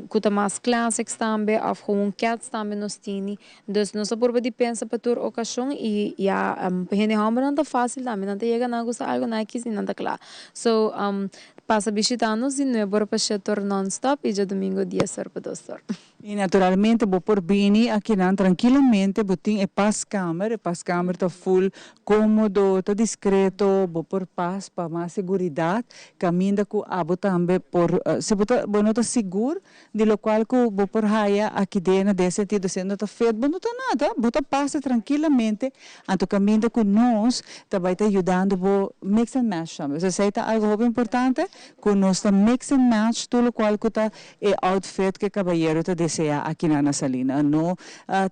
S3: ku ta mas classics tambe òf gewoon keds tambe nos tini. Dus nos ta purba di pensa pa tur okashon i ya pa hende hòmbernan ta fásil tambe, nan ta yega nan gusta algu nan a kis i nan ta kla. So pasa bishita nos di nuebe ora pa shete ora nònstòp i djadumingu dies ora pa dos ora.
S2: I naturalmente bo por bini akinan trankilamente, bo tin e paskamer, e paskamer ta full kómodo, ta diskreto, bo por pas pa mas seguridat, kaminda ku abo tambe por, si bo ta bo no ta sigur Di locual cu bo por haya aki den na den sentido si no ta fet bo no ta nada, bo ta pasa trankilamente anto caminda cu nos ta bay ta yudando bo mix and match tambe. So esey ta algo hopi importante cu nos ta mix and match tur locual cu ta e outfit cu e cabayero ta desea aki na na Salina. No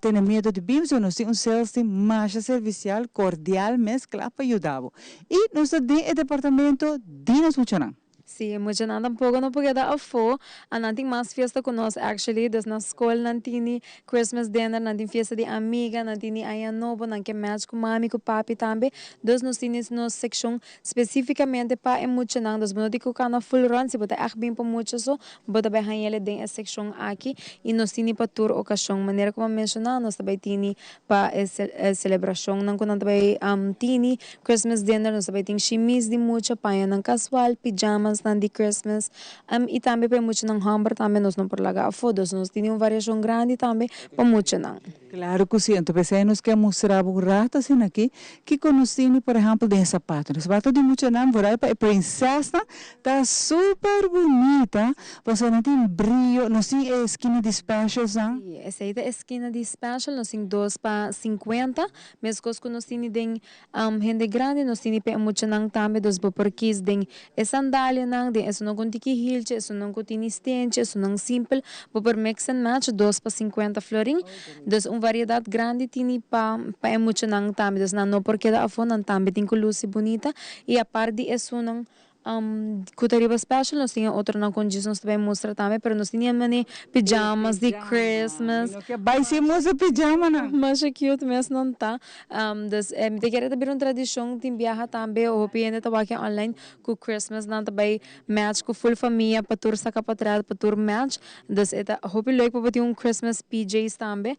S2: tene miedo di bin so nos tin un sales team masha servicial, cordial mes cla pa yuda bo. Y nos ta den e departamento di nos muchanan.
S3: Sí, e muchanan tampoco no por keda afó. A nan tin mas fiesta ku nos actually. Dus na skol nan tini Christmas dinner, nan tin fiesta di amiga, nan tini aña nobo, nan ke match ku mami ku papi tambe. Dus nos tini nos sekshon spesífikamente pa e muchanan. Dus bo no tin ku kana full rònt, si bo ta ègt bin pa mucha so, bo ta bai haña el'e den e sekshon aki. I nos tini pa tur okashon. Manera ku bo a menshoná, nos ta bai tini Pa e celebracionnan cu nan ta bay tini, Christmas dinner, nos ta bay tin shimis di mucha, pañanan casual, pijamas. nan di Christmas y tambe pa e muchanan homber tambe nos no por laga afo dus nos tini un variacion grandi tambe pa muchanan.
S2: Claro cu si, anto pesey nos ke mustra bo un rato asina aki kico nos tini por ehempel den e zapatonan. Zapato di muchanan vooral pa e prinsesnan ta super bunita pasobra nan tin brio, nos tin e eskina di specialsnan.
S3: Si, esey ta e eskina di special, nos tin dos pa cincuenta, mescos cu nos tini den Hende grandi nos tini p'e muchanan tambe dus bo por kis den e sandalianan, den esunnan ku un tiki hilchi, esunnan ku tini stenchi, esunnan simpel, bo por mix and match dos pa sinkuenta florin. Dus un variedat grandi tini pa pa e muchanan tambe, dus nan no por keda afó, nan tambe tin ku lusi bunita i apart di esunnan Cu ta riba special nos tin e otronan con djis nos ta bay mustra tambe pero nos tin e mane pijamas di Christmas.
S2: Mi no ke bay sin mustra pijamanan.
S3: Masha cute mes nan ta. Dus mi ta kere ta bira un tradicion tin biaha tambe hopi hende ta wak online cu Christmas nan ta bay match cu full famia pa tur saca patret pa tur match dus e ta hopi leuk pa bo tin un Christmas PJ's tambe.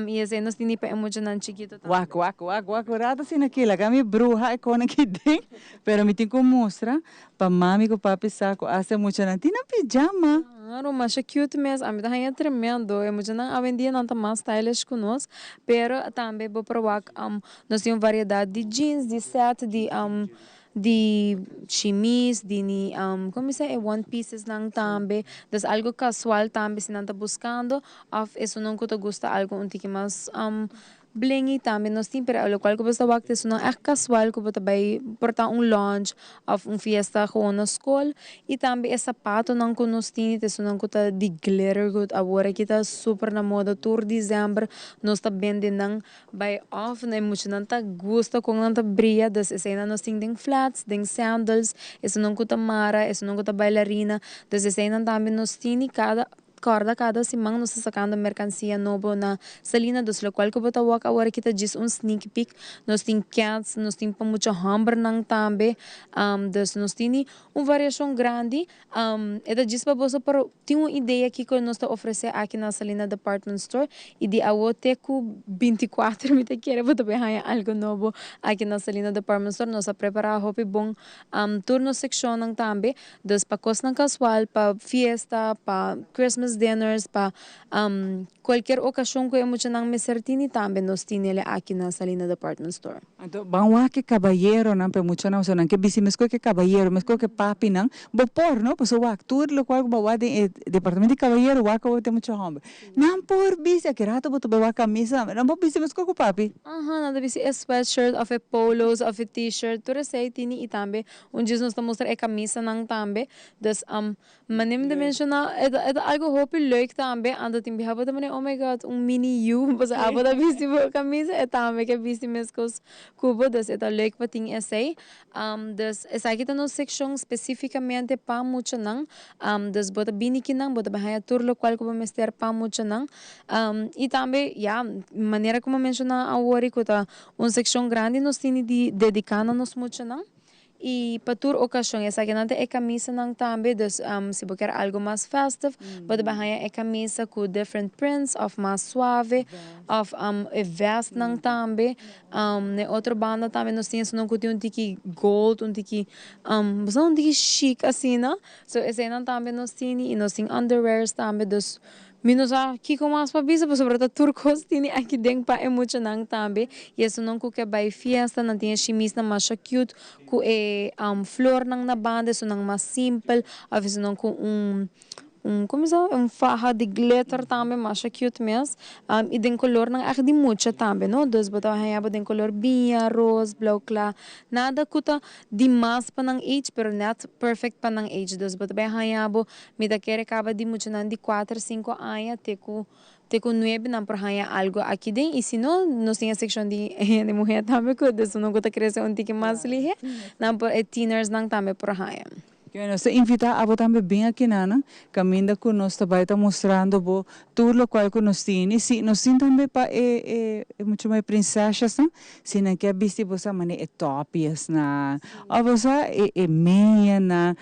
S3: Y esey nos tini pa e muchanan chikito tambe.
S2: Wak wak wak wak un rato asina aki laga mi bruha e kona aki den pero mi tin ku mustra pa mami ku papi sa ku asta e muchanan tin nan pijama.
S3: Claro, masha cute mes, ami ta haña tremendo, e muchanan awendia nan ta mas stylish ku nos, pero tambe bo por wak nos tin un variedad di jeans, di set, di di shimis, di ni como mi sa e one pieces nan tambe, dus algo casual tambe si nan ta buscando of esunnan cu ta gusta algo un tiki mas Blingy tambe nos tin pero locual cu bo sta wak ta esunnan echt casual cu bo ta bay por ta un lunch of un fiesta gewoon na school y tambe e zapatonan cu nos tin ta esunnan cu ta di glitter cu awor aki ta super na moda tur december nos ta bende nan bay of e muchanan ta gusta con nan ta bria dus eseynan nos tin den flats den sandals esunnan cu ta mara esunnan cu ta bailarina dus eseynan tambe nos tin y cada Kòrda kada siman nos ta sakando merkansia nobo na Salina, dus lokual ku bo ta wak awor aki ta djis un sneak peek. Nos tin kèts, nos tin pa mucha hòmbernan tambe, dus nos tini un variashon grandi. E ta djis pa boso por tin un idea kiko nos ta ofresé aki na Salina Department Store i di awo te ku binti kuater mi ta kere bo ta bai haña algu nobo aki na Salina Department Store. Nos a prepará hopi bon tur nos sekshonnan tambe. Dus pa kosnan kasual, pa fiesta, pa Christmas dinners, pa kualkier okashon ku e muchanan mester tini tambe nos tini el aki na Salina Department Store.
S2: Anto ban wak e kabayeronan pa e muchanan osea nan ke bisti meskos ke kabayero, meskos ke papinan, bo por no, pasobra wak tur lokual ku bo wak den e departamento di kabayero wak awor tin mucha hòmber. Nan por bisti, aki rato bo ta bai wak kamisa tambe, nan por bisti meskos ku papi.
S3: Aha, nan ta bisti e sweatshirt òf e polos òf e t-shirt, tur esei tini i tambe Un djis nos ta mustra e kamisanan tambe. Dus manera mi ta menshoná e ta e ta algu hopi leuk tambe. Anto tin biaha bo ta manera oh my God un mini you pasobra abo ta bisti bo kamisa e tambe ke bisti meskos ku bo. Dus e ta leuk pa tin esei. Dus esaki ta nos sekshon spesifikamente pa muchanan. Dus bo ta bini kinan bo ta bai haña tur lokual ku bo mester pa muchanan. I tambe ya manera ku mi a menshoná awor ku ta un sekshon grandi nos tini di dediká na nos muchanan. I pa tur okashon. Esakinan ta e kamisanan tambe, dus si bo kier algu mas festive, bo ta bai haña e kamisa ku different prints òf mas suave, òf e vestnan tambe. Na e otro banda tambe nos tin esunnan ku tin un tiki gold, un tiki, bo sa un tiki chic asina. So eseinan tambe nos tini i nos tin underwears tambe, dus Mi no sa kiko mas pa bisa pasobra ta tur kos tini aki den pa e muchanan tambe y esunnan ku ke bai fiesta nan tin e shimisnan masha cute ku e flornan na banda esunnan mas simpel of esunnan ku un un como sa un faha di glitter tambe masha cute mes y den colornan echt di mucha tambe no dus bo ta haña bo den color biña ros blauw kla nada ku ta di mas pa nan age pero net perfect pa nan age dus bo ta bai haña bo Mi ta kere kaba di muchanan di kuater, sinku aña te ku te ku nuebe nan por haña algu aki den i si no nos tin e sekshon di hende muhé tambe ku esunnan ku ta krese un tiki mas lihé nan por e tienersnan tambe por haña.
S2: Ke nos ta invitá abo tambe bin akinan kaminda ku nos ta bai ta mustrando bo tur lokual ku nos tin i si nos tin tambe pa e e e mucha muhé prinseshasnan si nan ke bisti bo sa manera e tòpiesnan òf bo sa e e meñanan.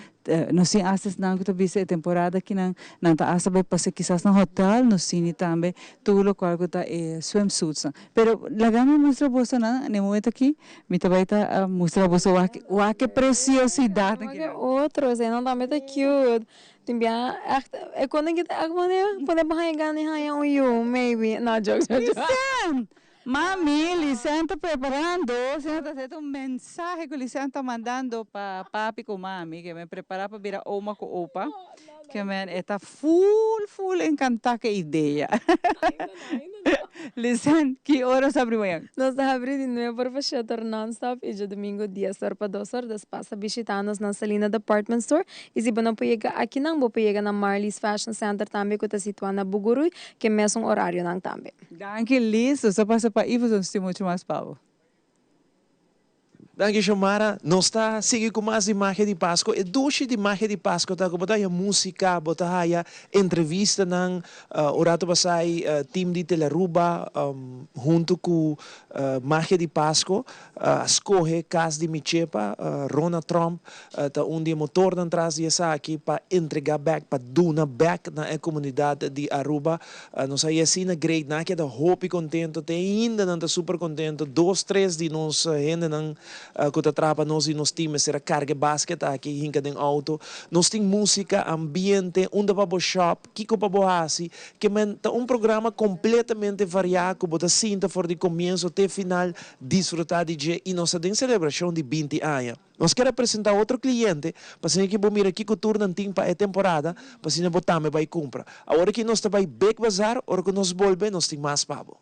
S2: Nos tin asta esnan ku ta bisa e temporada aki nan nan ta asta bai pasa kisas na hotel, nos tini tambe tur lokual ku ta e swimsuitsnan. Pero laga mi mustra boso nan na e momento aki mi ta bai ta mustra boso wak wak e preciosidatnan
S3: ki nan. Otro, eseinan tambe ta cute. Tin bia echt e koning ki ta echt pone pone pa haña gana di haña un yu maybe no jokes jokes.
S2: Listen! Mami, Lisen ta preparando, asina ta ta un mensahe ku Lisen ta mandando pa papi ku mami, ke men prepara pa bira oma ku opa, ke men e ta ful ful enkantá ku e idea. Lisen, ki ora nos ta habri mañan?
S3: Nos ta habri di nuebe or pa shete or nonstop i djadumingu dies or pa dos or. Dus pasa bishita nos na Salina Department Store i si bo no por yega akinan bo por yega na Marley's Fashion Center tambe ku ta situá na Bugurui ku e mesun orarionan tambe.
S2: Danki Liz, nos ta pasa pa Ivo nos tin mucho mas pa bo.
S1: Danki Xiomara, nos ta sigui cu mas di Magia di Pasco. E dushi di Magia di Pasco ta cu bo ta haya musica, bo ta haya entrevistanan. Un rato pasai team di Telearuba hunto cu Magia di Pasco a scoge Cas di Mi Chepa, Rona Tromp ta un di e motornan tras di esaki pa entrega bek, pa duna bek na e comunidad di Aruba. Nos a yasina great, nan a keda hopi contento, te ainda nan ta super contento. Dos, tres di nos hendenan cu ta traha pa nos di nos team mester a carga e basket aki hinca den auto. Nos tin musica, ambiente, unda pa bo shop, kico pa bo haci. Ke men ta un programa completamente varia cu bo ta sinta for di comienzo te final disfruta di dje y nos ta den celebracion di binti aña. Nos kier a presenta otro cliente pa asina ki bo mira kico tur nan tin pa e temporada pa asina bo tambe bay cumpra. Awor aki nos ta bay Big Bazaar, ora cu nos bolbe nos tin mas pa bo.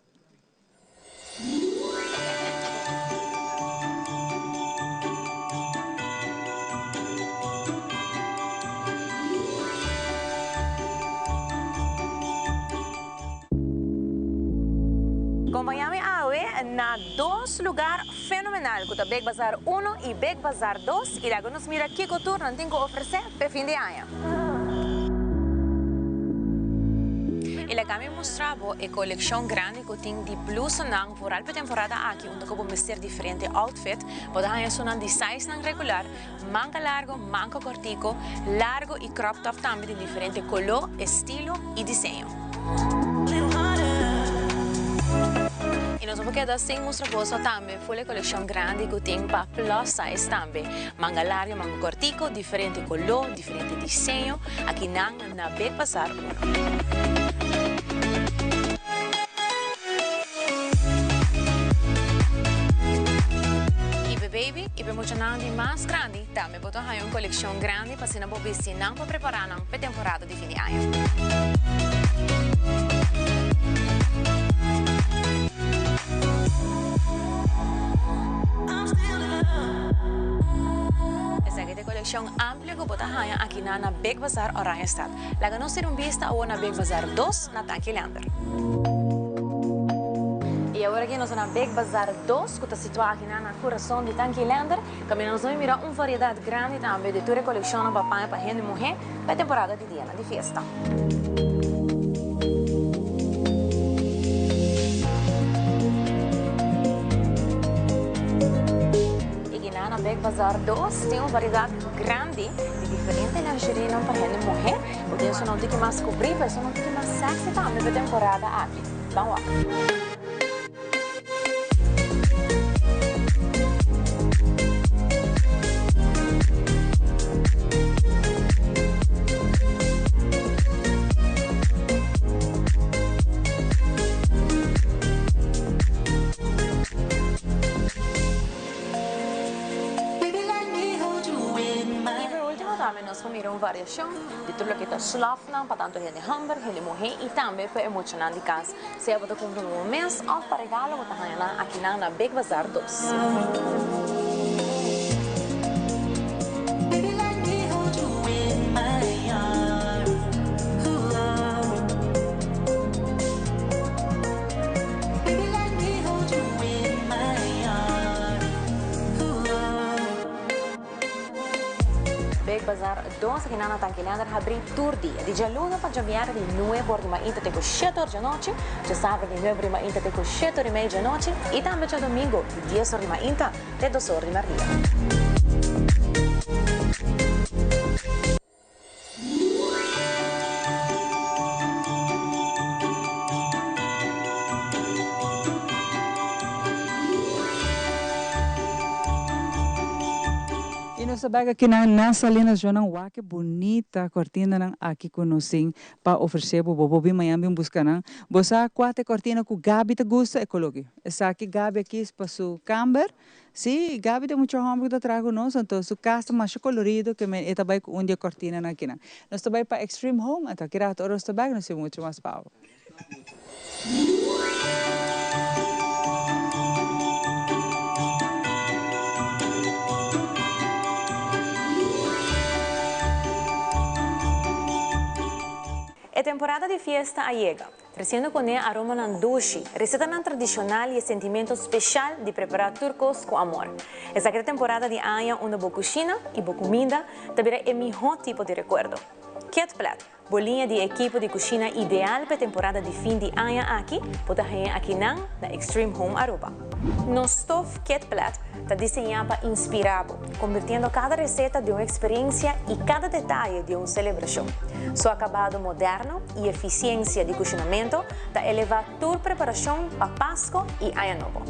S6: Compaña mi awe na dos lugar Fenomenal cu ta Big Bazaar uno y Big Bazaar dos y laga nos mira kico tur nan tin cu ofrece p'e fin di aña. Y laga mi mustra bo e coleccion grandi cu tin di blusanan vooral p'e temporada aki unda cu bo mester diferente outfit. Bo ta haña esunnan di sizenan regular, manga largo, manga cortico, largo y crop top tambe den diferente color, estilo y diseño. Y nos no por keda sin mustra boso tambe full e coleccion grandi cu tin pa plus size tambe. Manga largo y manga cortico, diferente color, diferente diseño, aki nan na Big Bazaar uno. Y p'e baby y p'e muchanan di mas grandi tambe bo ta haña un coleccion grandi pa asina bo bisti nan pa prepara nan p'e temporada di fin di aña. Esaki ta e coleccion amplio cu bo ta haña aki na na Big Bazaar Oranjestad. Laga nos tira un bista awor na Big Bazaar dos na Tanki Leander. Y awor aki nos ta na Big Bazaar dos cu ta situa aki na na curason di Tanki Leander. Caminda nos ta mira un variedad grandi tambe di tur e coleccionnan pa paña pa hende muhe pa e temporada di dianan di fiesta. Y guinan na Big Bazaar dos tin un variedad grandi di diferente lingerienan pa hende muhe. Bo tin esun un tiki mas cubri, pero esun un tiki mas sexy tambe pa e temporada aki. Ban wak. Y por ultimo tambe nos por mira un variacion di tur loke ta slofnan pa tanto hende homber, hende muhe y tambe pa e muchanan di cas. Sea bo ta cumpra bo mes of pa regalo bo ta haña nan akinan na Big Bazaar dos. Big Bazaar dos aki nan na Tanki Leander habri tur dia. Di djaluna pa djabièrnè di nuebe or di mainta te ku shete or djanochi, djasabra di nuebe or di mainta te ku shete or i mei djanochi i tambe djadomingo di dies or di mainta te dos or di merdia.
S2: Nos ta bek akinan na Salinas Jonan wak e bunita cortinanan aki cu nos tin pa ofrece bo. Bo por bin mañan bin busca nan. Bo sa cua ta e cortina cu Gaby ta gusta? E coloki. Esaki Gaby a kies pa su camber. Si, Gaby ta e mucha homber cu ta traha cu nos, anto su cas ta masha colorido ke men e ta bay cu un di e cortinanan akinan. Nos ta bay pa Extreme Home, anto aki rato ora nos ta bek nos tin mucho mas pa bo.
S6: E temporada di fiesta a yega, treciendo cune aromanan dushi, recetanan tradicional y e sentimento special di prepara tur cos cu amor. Esaki ta temporada di aña unda bo cushina y bo cuminda ta bira e miho tipo di recuerdo. Ketplet. Bo liña di ekipo di kushina ideal p'e temporada di fin di aña aki bo ta haña akinan na Extreme Home Aruba. Nos stof Kitplet ta diseñá pa inspirá bo, konvirtiendo kada reseta den un eksperensia i kada detaye den un selebrashon. Su akabado moderno i efisiensia di kushinamentu ta elevá tur preparashon pa Pasko i Aña Nobo.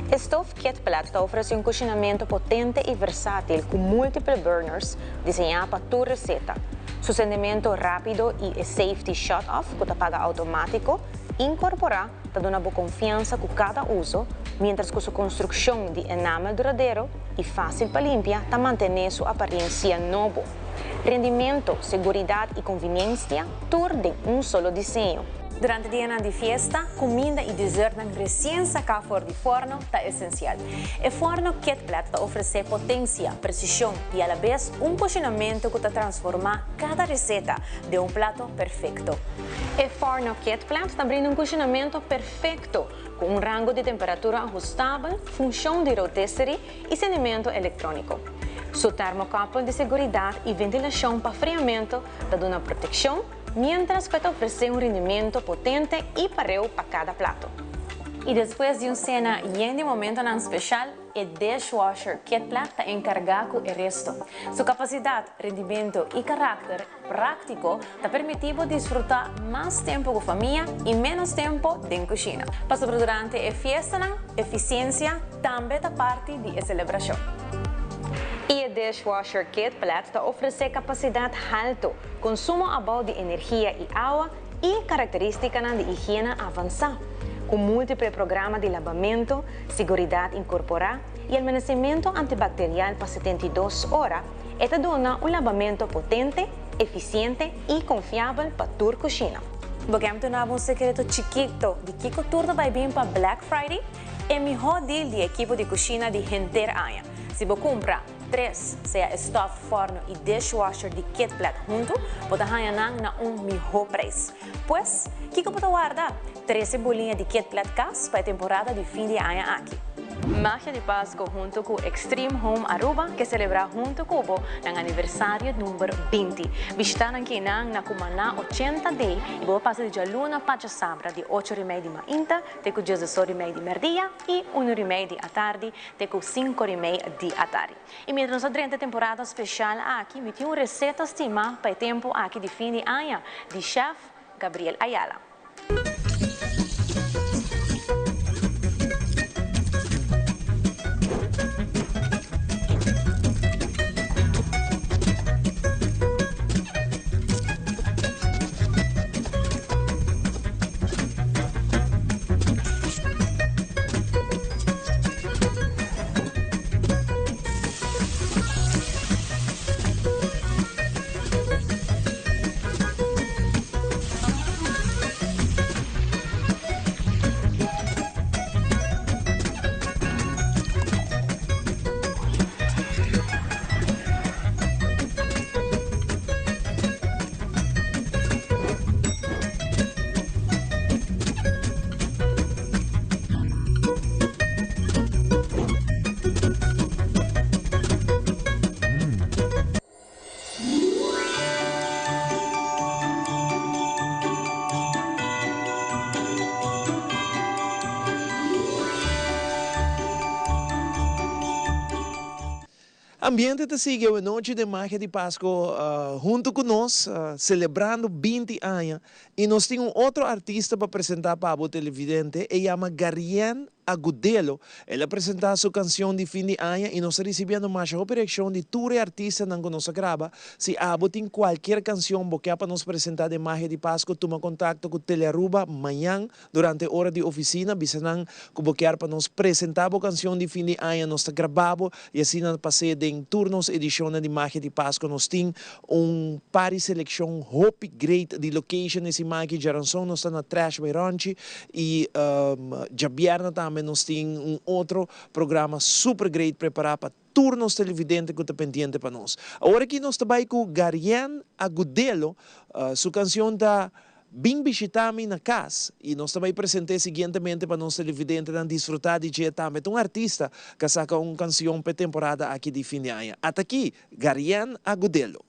S6: E stof Kitplet ta ofresé un kushinamentu potente i versátil ku múltiple burners diseñá pa tur reseta. Su sendemento rápido i e safety shut-off ku ta paga outomátiko inkorporá ta duna bo konfiansa ku kada uso, miéntras ku su konstrukshon di enamel duradero i fásil pa limpia ta mantené su aparensia nobo. Rendimento, seguridat i konviniensia tur den un solo diseño. Durante dianan di fiesta, kuminda i desertnan resien saká for di forno ta esensial. E forno Kitplet ta ofresé potensia, presishon i alabes un kushinamentu ku ta transformá kada reseta den un plato perfekto. E forno Kitplet ta brinda un kushinamentu perfekto ku un rango di temperatura ahustabel, funshon di rotisserie i sendimentu elektróniko. Su termokòpel di seguridat i ventilashon pa friamentu ta duna protekshon, miéntras ku e ta ofresé un rindimento potente i pareu pa kada plato. I despues di un sena yen di momentonan speshal, e dishwasher Kitplat ta enkargá ku e resto. Su kapasidat, rendimento i karakter práktiko ta permití bo disfrutá mas tempu ku famia i ménos tempu den kushina. Pasobra durante e fiestanan, efisiensia tambe ta parti di e selebrashon. I e dishwasher Kitplat ta ofresé kapasidat haltu, Konsumo abou di energia i awa i karakterístikanan di higiena avansá, ku múltiple programa di labamentu, siguridat inkorporá i almanesementu antibakterial pa 72 ora, e ta duna un labamentu potente, efisiente i konfiabel pa tur kushina. Bo ke duna bo un sekreto chikito di kiko tur ta bai bin pa Black Friday? E mihó deal di ekipo di kushina di henter aña. Si bo kumpra. Tres, sea e stof, forno i dishwasher di Kitplet huntu, bo ta haña nan na un mihó preis. Pues, kiko bo ta warda? Trese bo liña di Kitplet kas pa e temporada di fin di aña aki. Magia di Pasco hunto ku Extreme Home Aruba ke selebrá hunto ku bo nan aniversario number 20. Bishitá nan kinan na Cumaná 80 D i bo por pasa di djaluna pa djasabra di ocho ora i mei di mainta te ku diesdos ora i mei di merdia i un ora i mei di atardi te ku sinkor i mei di atardi. I mientras nos a drenta e temporada speshal aki, mi tin un reseta stimá pa e tempu aki di fin di aña di chef Gabriel Ayala.
S1: Ambiente ta sigui awe nochi den Magia di Pasco hunto cu nos celebrando 20 aña y nos tin un otro artista pa presenta pa bo televidente e yama Garien. Agudelo. El a presenta su cancion di fin di aña y nos ta ricibiendo masha hopi reaccion di tur e artistanan cu nos a graba. Si abo tin cualkier cancion bo ke pa nos presenta den Magia di Pasco tuma contacto cu Telearuba mañan durante ora di oficina. Bisa nan cu bo kier pa nos presenta bo cancion di fin di aña, nos ta graba bo y asina pas'e den tur nos edicionnan di Magia di Pasco. Nos tin un par di seleccion hopi great di location e siman aki. Djaranson nos ta na Trash by Ronchi y djabièrnè tambe nos tin un otro programa super great prepara pa tur nos televidente cu ta pendiente pa nos. Awor aki nos ta bay cu Garien Agudelo, su cancion ta Bin bishita mi na cas y nos ta bay presente siguientemente pa nos televidentenan disfruta di dje tambe. Ta un artista cu a saca un cancion p'e temporada aki di fin di aña. Ata aki, Garien Agudelo.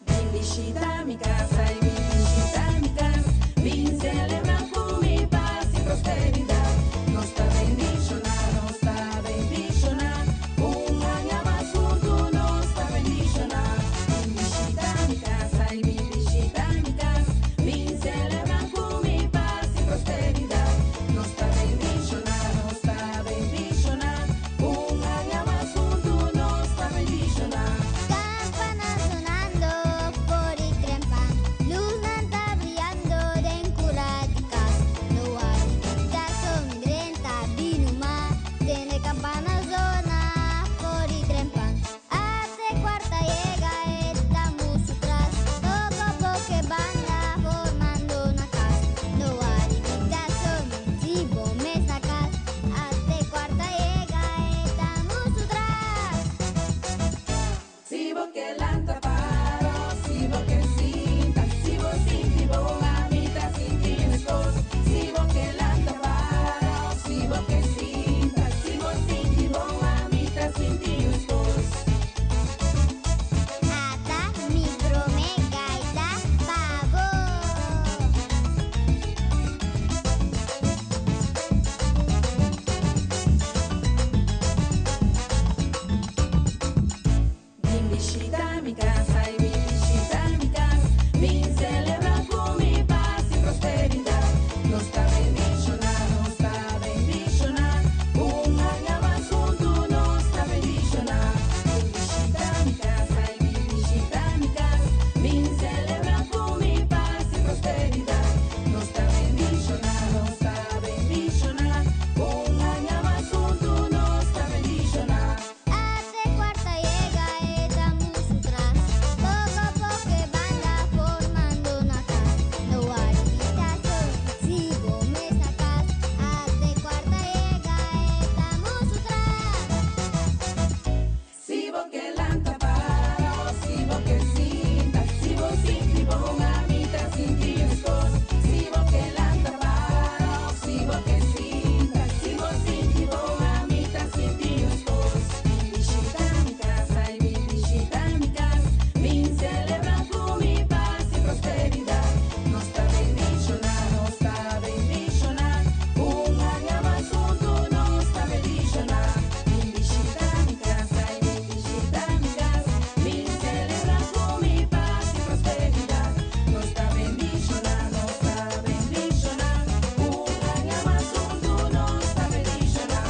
S12: Bin bishita mi cas, ay bin bishita mi cas, Bin celebra cu mi paz y prosperidad. Nos ta bendiciona, nos ta bendiciona, Un aña mas hunto nos ta bendiciona. Bin bishita mi cas, ay bin bishita mi cas, Bin celebra cu mi paz y prosperidad. Nos ta bendiciona, nos ta bendiciona, Un aña mas hunto nos ta bendiciona.
S7: Campana sonando for di trempan, Luznan ta briyando den cura di cas. No hay bida so mi drenta binuma, Tende campana zona for di trempan. Ate cuarta yega e ta mucho tras, Poco poco e banda formando na cas. No hay bida so mi si bo mes na cas, Ate cuarta yega e ta mucho tras.
S12: Si bo ke lanta paro, si bo ke sinta, si bo sinti bon, ami ta sinti meskos. Si bo ke lanta paro, si bo ke sinta, si bo sinti bon, ami ta sinti meskos.
S7: Ata mi prome gaita pa bo.
S12: Bin bishita mi cas, ay bin bishita mi cas, Bin celebra cu mi paz y prosperidad. Nos ta bendiciona, nos ta bendiciona, Un aña mas hunto nos ta bendiciona. Bin bishita mi cas, ay bin bishita mi cas, Bin celebra cu mi paz y prosperidad. Nos ta bendiciona, nos ta bendiciona, Un aña mas hunto nos ta bendiciona.
S7: Ate cuarta yega e ta mucho tras, Poco poco e banda formando na cas. No hay invitacion si bo mes na cas, Ate cuarta yega e ta mucho tras.
S12: Si bo ke lanta paro, si bo ke sinta, si bo sinti bon, ami ta sinti meskos. Si bo ke lanta paro, si bo ke sinta, si bo sinti bon, ami ta sinti meskos. Bin bishita mi cas, ay bin bishita mi cas, Bin celebra cu mi paz y prosperidad. Nos ta bendiciona, nos ta bendiciona, Un aña mas hunto nos ta bendiciona. Bin bishita mi cas, ay bin bishita mi cas, Bin celebra cu mi paz y prosperidad. Nos ta bendiciona, nos ta bendiciona, Un aña mas hunto nos ta bendiciona.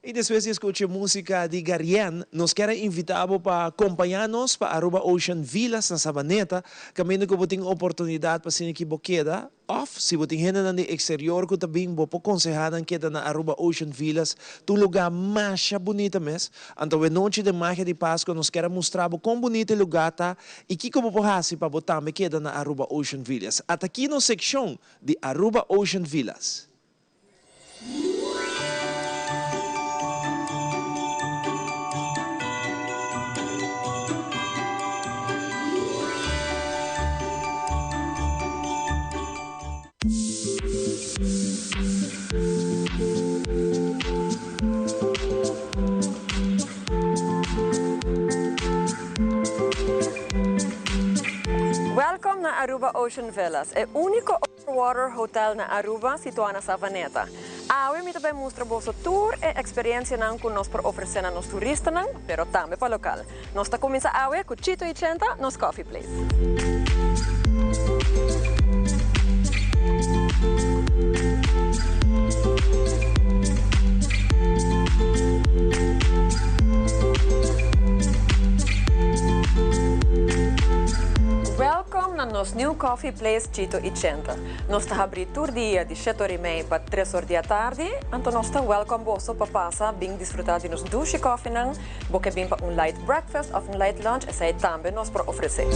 S1: Y despues di scucha musica di Garien, nos kier a invita bo pa compaña nos pa Aruba Ocean Villas na Sabaneta, caminda cu bo tin oportunidad pa asina ki bo keda Of, si bo tin hendenan di exterior cu ta bin, bo por conseha nan keda na Aruba Ocean Villas. Ta un lugar masha bunita mes. Anto e nochi den Magia di Pascua nos kier a mustra bo con bunita e lugar ta y kico bo por haci pa bo tambe keda na Aruba Ocean Villas. Ata aki nos seccion di Aruba Ocean Villas.
S8: Aruba Ocean Villas, e unico overwater hotel na Aruba situa na Savaneta. Awe mi ta bay mustra boso tur e experiencianan cu nos por ofrece na nos turistanan, pero tambe pa local. Nos ta cuminsa awe cu Chito y Chenta, nos coffee place. Welcome na nos new coffee place Chito y Chenta. Nos ta habri tur dia di shete or y mei pa tres or di atardi, anto nos ta welcome boso pa pasa bin disfruta di nos dushi coffeenan. Bo ke bin pa un light breakfast of un light lunch, esei tambe nos por ofresé.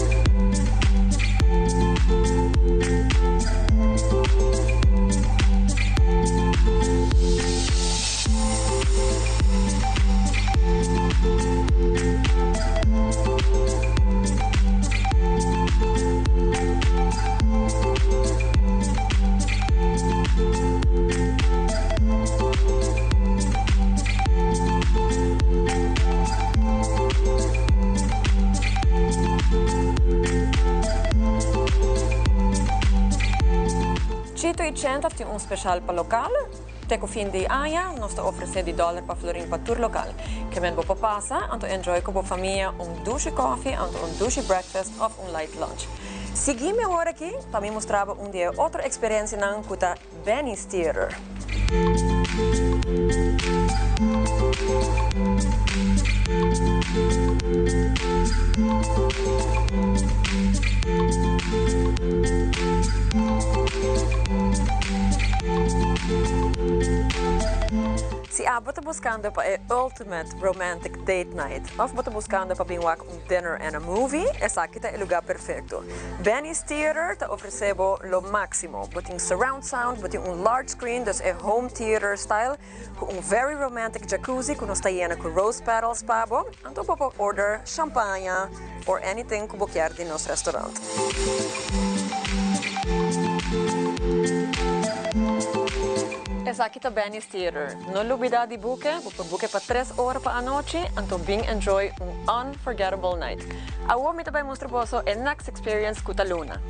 S8: Chito y Chenta tin un special pa local. Te cu fin di aña nos ta ofrece di dollar pa florin pa tur local. Ke men bo por pasa anto enjoy cu bo famia un dushi koffie anto un dushi breakfast of un light lunch. Sigui mi awor aki pa mi mustra bo un di e otro experiencianan cu ta Benny's Theater. Si abo ta buscando pa e ultimate romantic date night of bo ta buscando pa bin wak un dinner and a movie, esaki ta e lugar perfecto. Benny's Theater ta ofrece bo lo maximo. Bo tin surround sound, bo tin un large screen, dus e home theater style, cu un very romantic jacuzzi cu nos ta yena cu rose petals pa bo. Anto bo por order champaña or anything cu bo kier di nos restaurant. Esaki ta Benny's Theater. No lubida di buke, bo por buke pa tres ora pa anochi, anto bin enjoy un unforgettable night. Awor mi ta bay mustra boso e next experience cu ta Luna.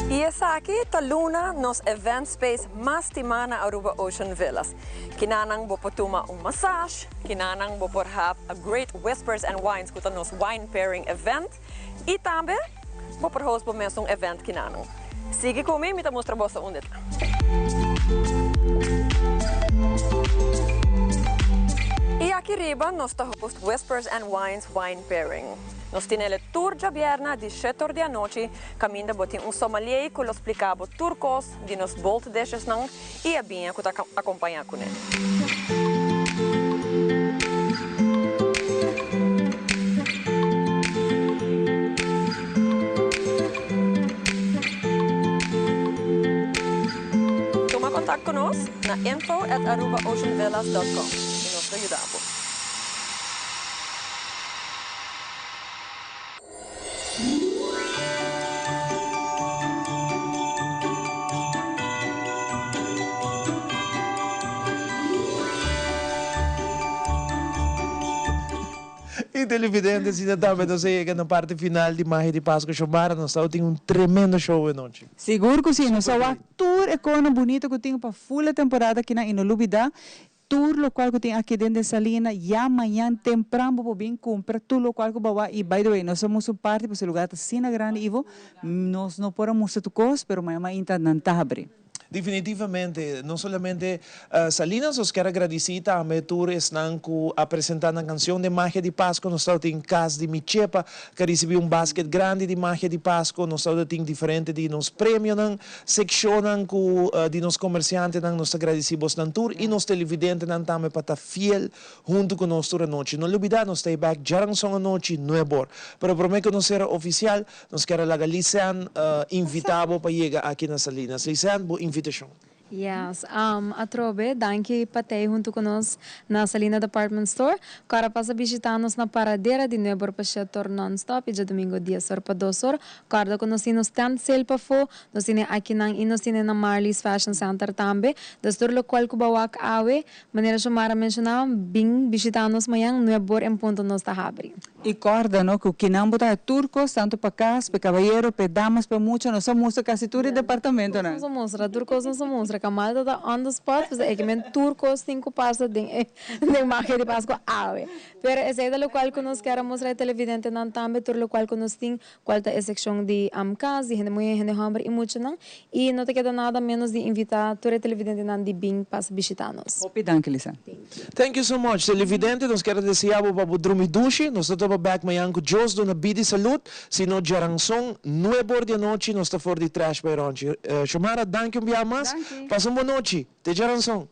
S8: Y esaki ta Luna, nos event space mas stima na Aruba Ocean Villas. Kinanan bo por tuma un massage, kinanan bo por have a great Whispers and Wines cu ta nos wine pairing event y tambe bo por host bo mes un event kinanan. Sigui cu mi, mi ta mustra boso unda ta. Y aki riba nos ta host Whispers and Wines Wine Pairing. Nos tin el e tur djabièrna di shete or di anochi caminda bo tin un sommelier cu lo splica bo tur cos di nos bold dishesnan y e biña cu ta acompaña cune. Tuma contact cu nos na info at arubaoceanvillas dot com y nos lo yuda bo.
S1: Y televidente, asina tambe nos a yega na parti final di Magia di Pasco Shomara. Nos tawata tin un tremendo show e nochi.
S2: Sigur cu si, nos a wak tur e conan bunito cu tin pa full e temporada akinan y no lubida Tur locual cu tin aki den den Salina, ya mañan tempran bo por bin cumpra tur locual cu bo a wak. Y by the way, nos a mustra un parti pasobra e lugar ta asina grandi Ivo, nos no por a mustra tur cos, pero mañan mainta nan ta habri.
S1: Definitivamente, no solamente Salinas, nos kier a gradici tambe tur esnan cu a presenta nan cancion den Magia di Pasco. Nos tabatin Cas di Mi Chepa cu a ricibi un basket grandi di Magia di Pasco. Nos tabatin diferente di nos premionan. Seccionnan cu di nos comerciantenan, nos ta gradici bosnan tur y nos televidentenan tambe pa ta fiel hunto cu nos tur anochi. No lubida nos ta e back djaranson anochi nuebor. Pero prome cu nos cera oficial, nos kier a laga Liseanne invita bo pa yega aki na Salinas. Liseanne, bo invitacion.
S3: Yes, atrobe, danki pa tei huntu ku nos na Salina Department Store. Kòrda pasa bishitá nos na Paradera di nuebe or pa shete or nònstòp i djadumingu dies or pa dos or. Kòrda ku nos tin nos tent sale pafó, nos tene akinan i nos tene na Marley's Fashion Center tambe. Dus tur lokual ku bo a wak awe, Manera Xiomara a menshoná, bin bishitá nos mañan, nuebe or en punto nos ta habri.
S2: I kòrda no ku kinan bo ta haña tur kos, tantu pa kas, pa e kabayero, pa e damas, pa e mucha, nos a mustra kasi tur e departamentonan.
S3: Tur kos nos a mustra, tur kos nos a mustra. Kamal ta ta on the spot, pasobra e ke men tur kos tin ku pasa den e den magia di Pasku awe. Pero esei ta lokual ku nos kier a mustra e televidentenan tambe, tur lokual ku nos tin, kual ta e sekshon di kas, di hende muhé, hende hòmber i muchanan. I no ta keda nada ménos di invitá tur e televidentenan di bin pasa bishitá nos.
S2: Hopi danki, Lisa.
S1: Thank you so much televidente nos kier a desea bo pa bo drumi dushi nos ta topa bek mañan ku Dios duna bida i salud si no djaranson nuebe or di anochi nos ta for di trash by Ronchi Xiomara danki un bia mas pasa un bon nochi te djaranson.